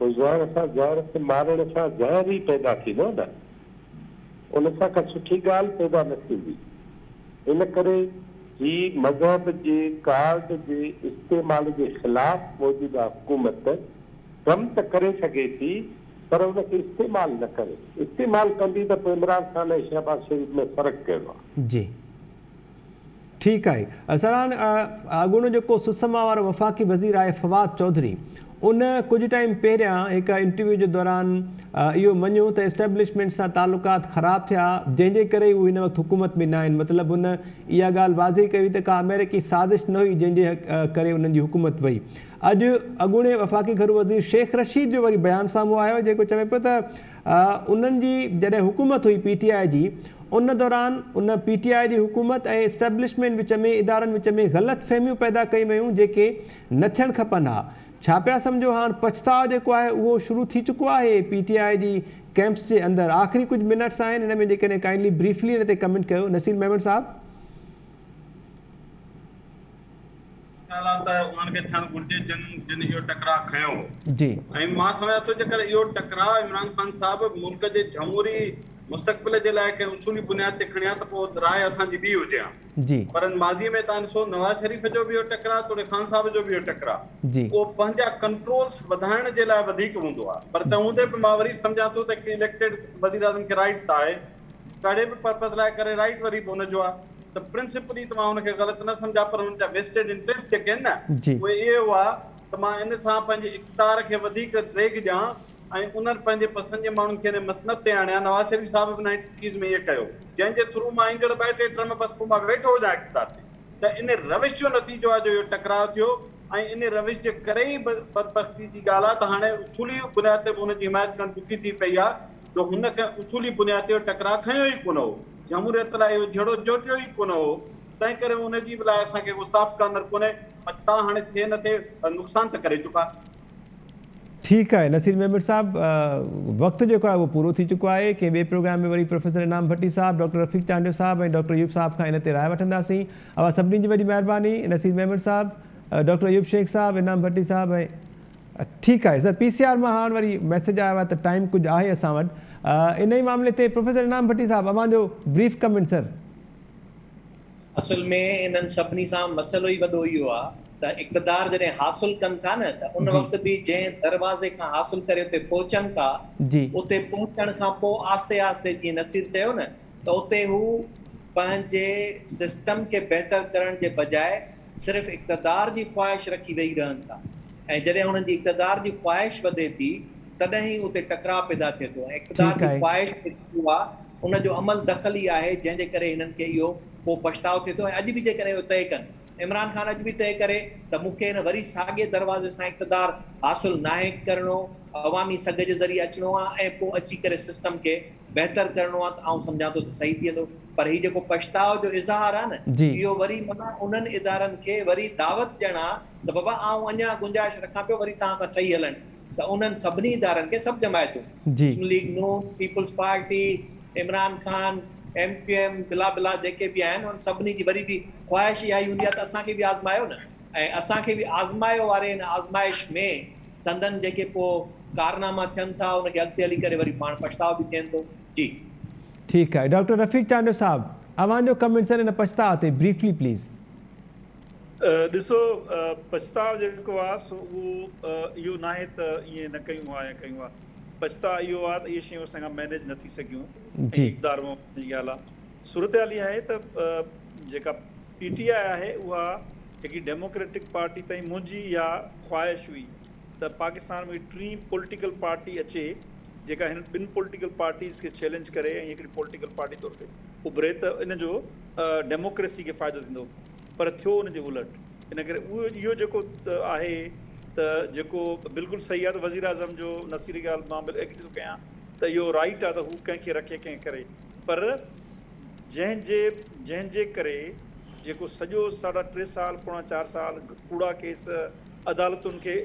پوء زهر سان زهر کي مارڻ سان زهر ئي پيدا ٿيندو نه ان سان ڪا سٺي ڳالهه پيدا نه ٿيندي ان ڪري هي مذهب جي ڪارڊ جي استعمال جي خلاف موجوده حڪومت ڪم ته ڪري سگهي ٿي پر ان کي استعمال نه ڪري، استعمال ڪندي ته پوء عمران خان ۽ شهباز شريف ۾ فرق ڪهڙو آهي؟ جي ٺيڪ آهي سر هاڻ اڳوڻو جيڪو سسما وارو وفاقي وزير آهي فواد چوڌري ان ڪجهه ٽائيم پهريان هڪ انٽرويو جي دوران اهو مڃيو ته اسٽيبلشمينٽ سان تعلقات خراب ٿيا جنهن جي ڪري هو هن وقت حڪومت ۾ ناهن مطلب هن اها ڳالهه واضح ڪئي ته ڪا آمريڪي سازش نه هئي جنهن جي ڪري انهن جي حڪومت وئي اڄ اڳوڻي وفاقي گهرو وزير شيخ رشيد جو وري بيان سامهون آيو جيڪو چوي پيو ته انهن جي جڏهن حڪومت هئي پي ٽي آء جي ان دوران ان پي ٽي آء جي حڪومت ۽ اسٽيبلشمينٽ وچ ۾ ادارن وچ ۾ غلط فهميون پيدا ڪيون ويون جيڪي نه ٿيڻ کپن ها ڇا پيا سمجهو هاڻ پڇتاء جيڪو آهي اهو شروع ٿي چڪو آهي پي ٽي آء جي ڪيمپس جي اندر آخري ڪجهه منٽس آهن ان ۾ جيڪڏهن ڪائنڊلي بريفلي ان تي ڪمينٽ ڪيو نصير ميمڻ صاحب. خيال آ ته انهن کي ٿيڻ گهرجي جن جن اهو ٽڪراء کنيو هو. جي. ۽ مان سمجهان ٿو جيڪر اهو ٽڪراء عمران خان صاحب ملڪ جي جهموري مستقبل جي لاء ڪنهن اصولي بنياد تي کڻي ها ته پوء راء اسان جي ٻي هجي ها. جي. پر ان ماضيء ۾ تان ڏسو نواز شريف جو به اهو ٽڪراء توڙي خان صاحب جو به اهو ٽڪراء جي. اهو پنهنجا ڪنٽرولس وڌائڻ جي لاء وڌيڪ هوندو آهي پر تنهن هوندي به مان وري سمجهان ٿو ته هڪ اليڪٽيڊ وزيراعظم کي رائيٽ ته آهي ڪهڙي به پرپز لاء ڪري رائيٽ وري به ان جو آهي ته پرنسپلي ته مان ان کي غلط نه سمجهان پر ان جا ويسٽيڊ انٽريسٽ جيڪي آهن نه جي. اهي اهي هئا ته مان ان سان پنهنجي اقتدار کي وڌيڪ ڊيگهه ڏيان ۽ انهن پنهنجي پسند جي ماڻهن کي ان مسند تي آڻيا، نواز شريف صاحب به نائنٽيز ۾ ائين ڪيو، جنهن جي ٿرو مان ايندڙ ٻه ٽي ٽرم بس پوء مان ويٺو هجان اقتدار تي ته ان روش جو نتيجو آهي جو اهو ٽڪراء ٿيو ۽ ان روش جي ڪري ئي بدبختي جي ڳالهه آهي ته هاڻي اصولي بنياد تي به ان جي حمايت ڪرڻ ڏکي ٿي پئي آهي جو هن ڪنهن اصولي بنياد تي اهو ٽڪراء کنيو ئي ڪونه هو، جمهوريت لاء اهو جهيڙو جوٽيو ئي ڪونه هو، تنهن ڪري ان جي به لاء اسان کي ڪو سافٽ ڪارنر ڪونهي، پڇتاء هاڻي ٿئي نه ٿئي پر نقصان ته ڪري چڪا. ٺيڪ آهي نصير ميمڻ صاحب وقت جيڪو آهي اهو پورو ٿي چڪو آهي ڪنهن ٻئي پروگرام ۾ وري پروفيسر انعام ڀٽي صاحب ڊاڪٽر رفيق چانڊيو صاحب ۽ ڊاڪٽر ايوب صاحب کان ان تي راء وٺنداسين اوهان سڀني جي وڏي مهرباني نصير ميمڻ صاحب ڊاڪٽر ايوب شيخ صاحب انعام ڀٽي صاحب ۽ ٺيڪ آهي سر پي سي آر مان هاڻ وري ميسيج آيو آهي ته ٽائيم ڪجهه آهي اسان وٽ ان ئي معاملي تي پروفيسر انعام ڀٽي صاحب اوهان جو بريف ڪمينٽ سر. اصل ۾ انهن سڀني سان مسئلو ئي وڏو اهو آ ته اقتدار جڏهن حاصل ڪن ٿا نه ته ان وقت به جنهن دروازي کان حاصل ڪري اتي پهچن ٿا اتي پهچڻ کان پوء آهستي آهستي جيئن نصير چيو نه ته اتي هو پنهنجي سسٽم کي بهتر ڪرڻ جي بجاء صرف اقتدار جي خواهش رکي ويهي رهن ٿا ۽ جڏهن انهن جي اقتدار جي خواهش وڌي ٿي تڏهن ئي اتي ٽڪراء پيدا ٿئي ٿو ۽ اقتدار جي خواهش جيڪي اها ان جو عمل دخل ئي آهي جنهن جي ڪري هنن کي اهو پوء پڇتاء ٿئي ٿو ۽ اڄ به جيڪڏهن اهو طئي ڪن عمران خان اڄ به طئي ڪري ته مون کي هن وري ساڳئي دروازي سان اقتدار حاصل ناهي ڪرڻو عوامي سگهه جي ذريعي اچڻو آهي ۽ پوء اچي ڪري سسٽم کي بهتر ڪرڻو آهي ته آئون سمجهان ٿو ته صحيح ٿي ويندو پر هي جيڪو پڇتاء جو اظهار آهي نه اهو وري معنيٰ انهن ادارن کي وري دعوت ڏيڻ آهي ته بابا آئون اڃا گنجائش رکان پيو وري توهان سان ٺهي هلڻ جي. ته انهن سڀني ادارن کي سڀ جماعتون Muslim League Noon, Peoples Party, Imran Khan, M Q M بلا بلا جيڪي به آهن انهن سڀني جي وري به خواهش اها ئي هوندي آهي ته اسان کي به آزمايو نه ۽ اسان کي به آزمايو واري ان آزمائش ۾ سندن جيڪي پوء ڪارناما ٿين ٿا ان کي اڳتي هلي ڪري وري پاڻ پڇتاء به ٿين ٿو جي. ٺيڪ آهي ڊاڪٽر رفيق چانڊيو صاحب اوهان جو ڪمينٽ سر ان پڇتاء تي بريفلي پليز. ڏسو پڇتاء جيڪو آ سو اهو اهو ناهي ته ائين نه ڪيون ها يا ڪيون ها پڇتاء اهو آ ته اهي شيون اسان کان مينيج نه ٿي سگهيون ۽ اقتدار ۾ وڃڻ جي ڳالهه آ صورتحال اها آهي ته جيڪا پي ٽي آء آهي اها هڪڙي ڊيموڪريٽڪ پارٽي تائين منهنجي اها خواهش هئي ته پاڪستان ۾ ٽين پوليٽيڪل پارٽي اچي جيڪا هنن ٻن پوليٽيڪل پارٽيز کي چئلينج ڪري ۽ هڪڙي پوليٽيڪل پارٽي طور تي اڀري ته ان جو ڊيموڪريسي کي فائدو ٿيندو پر ٿيو ان جي الٽ ان ڪري اهو اهو جيڪو آهي ته جيڪو بلڪل صحيح آهي ته وزيراعظم جو نصير ڳالهه مان به ايگري ٿو ڪيان ته اهو رائيٽ آهي ته هو ڪنهن کي رکي ڪنهن ڪري پر جنهن جي جنهن جي ڪري جيڪو سڄو ساڍا ٽي سال پوڻا چار سال ڪوڙا ڪيس عدالتن کي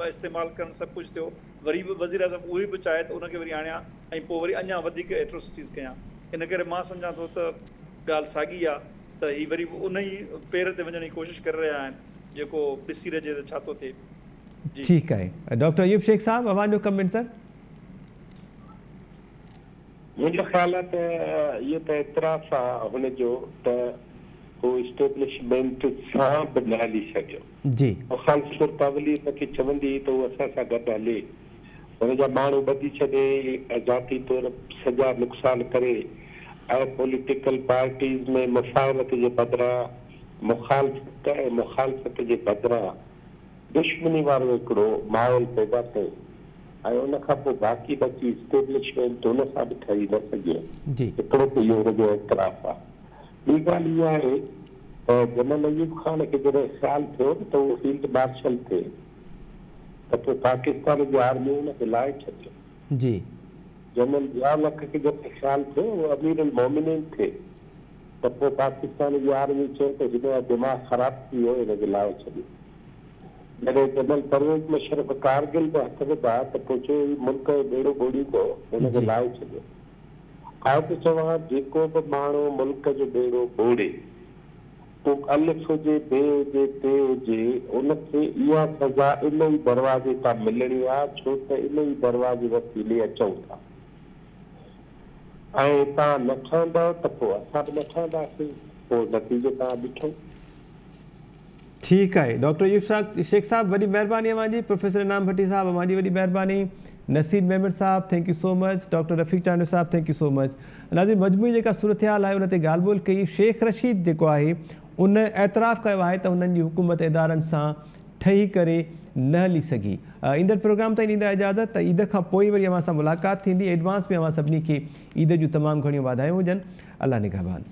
استعمال ڪرڻ سڀ ڪجهه ٿيو وري به وزيراعظم اهو ئي به چاهي ته ان کي وري آڻيان ۽ پوء وري اڃا وڌيڪ ايٽروسٽيز ڪيان ان ڪري مان سمجهان ٿو ته ڳالهه ساڳي آ ته هي وري به ان ئي پير تي وڃڻ جي ڪوشش ڪري رهيا آهن جيڪو ڏسي رهجي ته ڇا ٿو ٿئي. جي. ٺيڪ آهي ڊاڪٽر ايوب شيخ صاحب اوهان جو ڪمينٽ سر. منهنجو خيال آهي ته اهو ته اعتراف آهي هن جو ته هو اسٽيبلشمينٽ سان به نه هلي سگهيو. جي. مخالف ڌر ته اولي هن کي چوندي هئي ته هو اسان سان گڏ هلي. هن جا ماڻهو ٻڌي ڇڏي ۽ ذاتي طور سڄا نقصان ڪري ۽ پوليٽيڪل پارٽيز ۾ مفاهمت جي بدران مخالفت ۽ مخالفت جي بدران دشمني وارو هڪڙو ماحول پيدا ڪيو ۽ ان کان پوء باقي بچي اسٽيبلشمينٽ ان سان به ٺهي نه سگهيو. هڪڙو ته اهو هن جو اعتراف آهي. ٻي ڳالهه اها آهي ته جنرل ايوب خان کي جڏهن خيال ٿيو ته هو فيلڊ مارشل ٿئي ته پوء پاڪستان جي آرمي ان کي لاهي ڇڏيو. جي. جنرل ضياء الحق کي جڏهن خيال ٿيو اهو امير المومنين ٿئي ته پوء پاڪستان جي آرمي چيو ته هن جو دماغ خراب ٿي ويو هن کي لاهي ڇڏيو. جڏهن جنرل پرويز مشرف ڪارگل ۾ هٿ وڌا ته پوء چيو هي ملڪ جو ٻيڙو ٻوڙيندو هن کي جي. لاهي ڇڏيو. آء ٿو چوان جيڪو به ماڻهو ملڪ جو ٻيڙو ٻوڙي. پوء الف هجي، بي هجي، ٽي هجي، ان کي اها سزا ان ئي دروازي تان ملڻي آ، ڇو ته ان ئي دروازي وسيلي اچون ٿا. ۽ توهان نه ٺهندؤ ته پوء اسان به نه ٺهنداسين، پوء نتيجو توهان ڏٺو. ٺيڪ آهي ڊاڪٽر ايوب شيخ صاحب وڏي مهرباني اوهان جي، پروفيسر انعام ڀٽي صاحب اوهان جي وڏي مهرباني، نصير ميمڻ صاحب thank you so much, doctor Rafiq Chandio صاحب thank you so much. ناظرين مجموعي جيڪا صورتحال آهي ان تي ڳالهه ٻولهه ڪئي، شيخ رشيد جيڪو آهي ان اعتراف ڪيو آهي ته هنن جي حڪومت ادارن سان ٺهي ڪري نه هلي سگهي. ايندڙ پروگرام تائين ڏيندا اجازت ته عيد کان پوء وري اوهان سان ملاقات ٿيندي. ايڊوانس ۾ اوهان سڀني کي عيد جون تمام گهڻيون واڌايون هجن. الله نگهبان.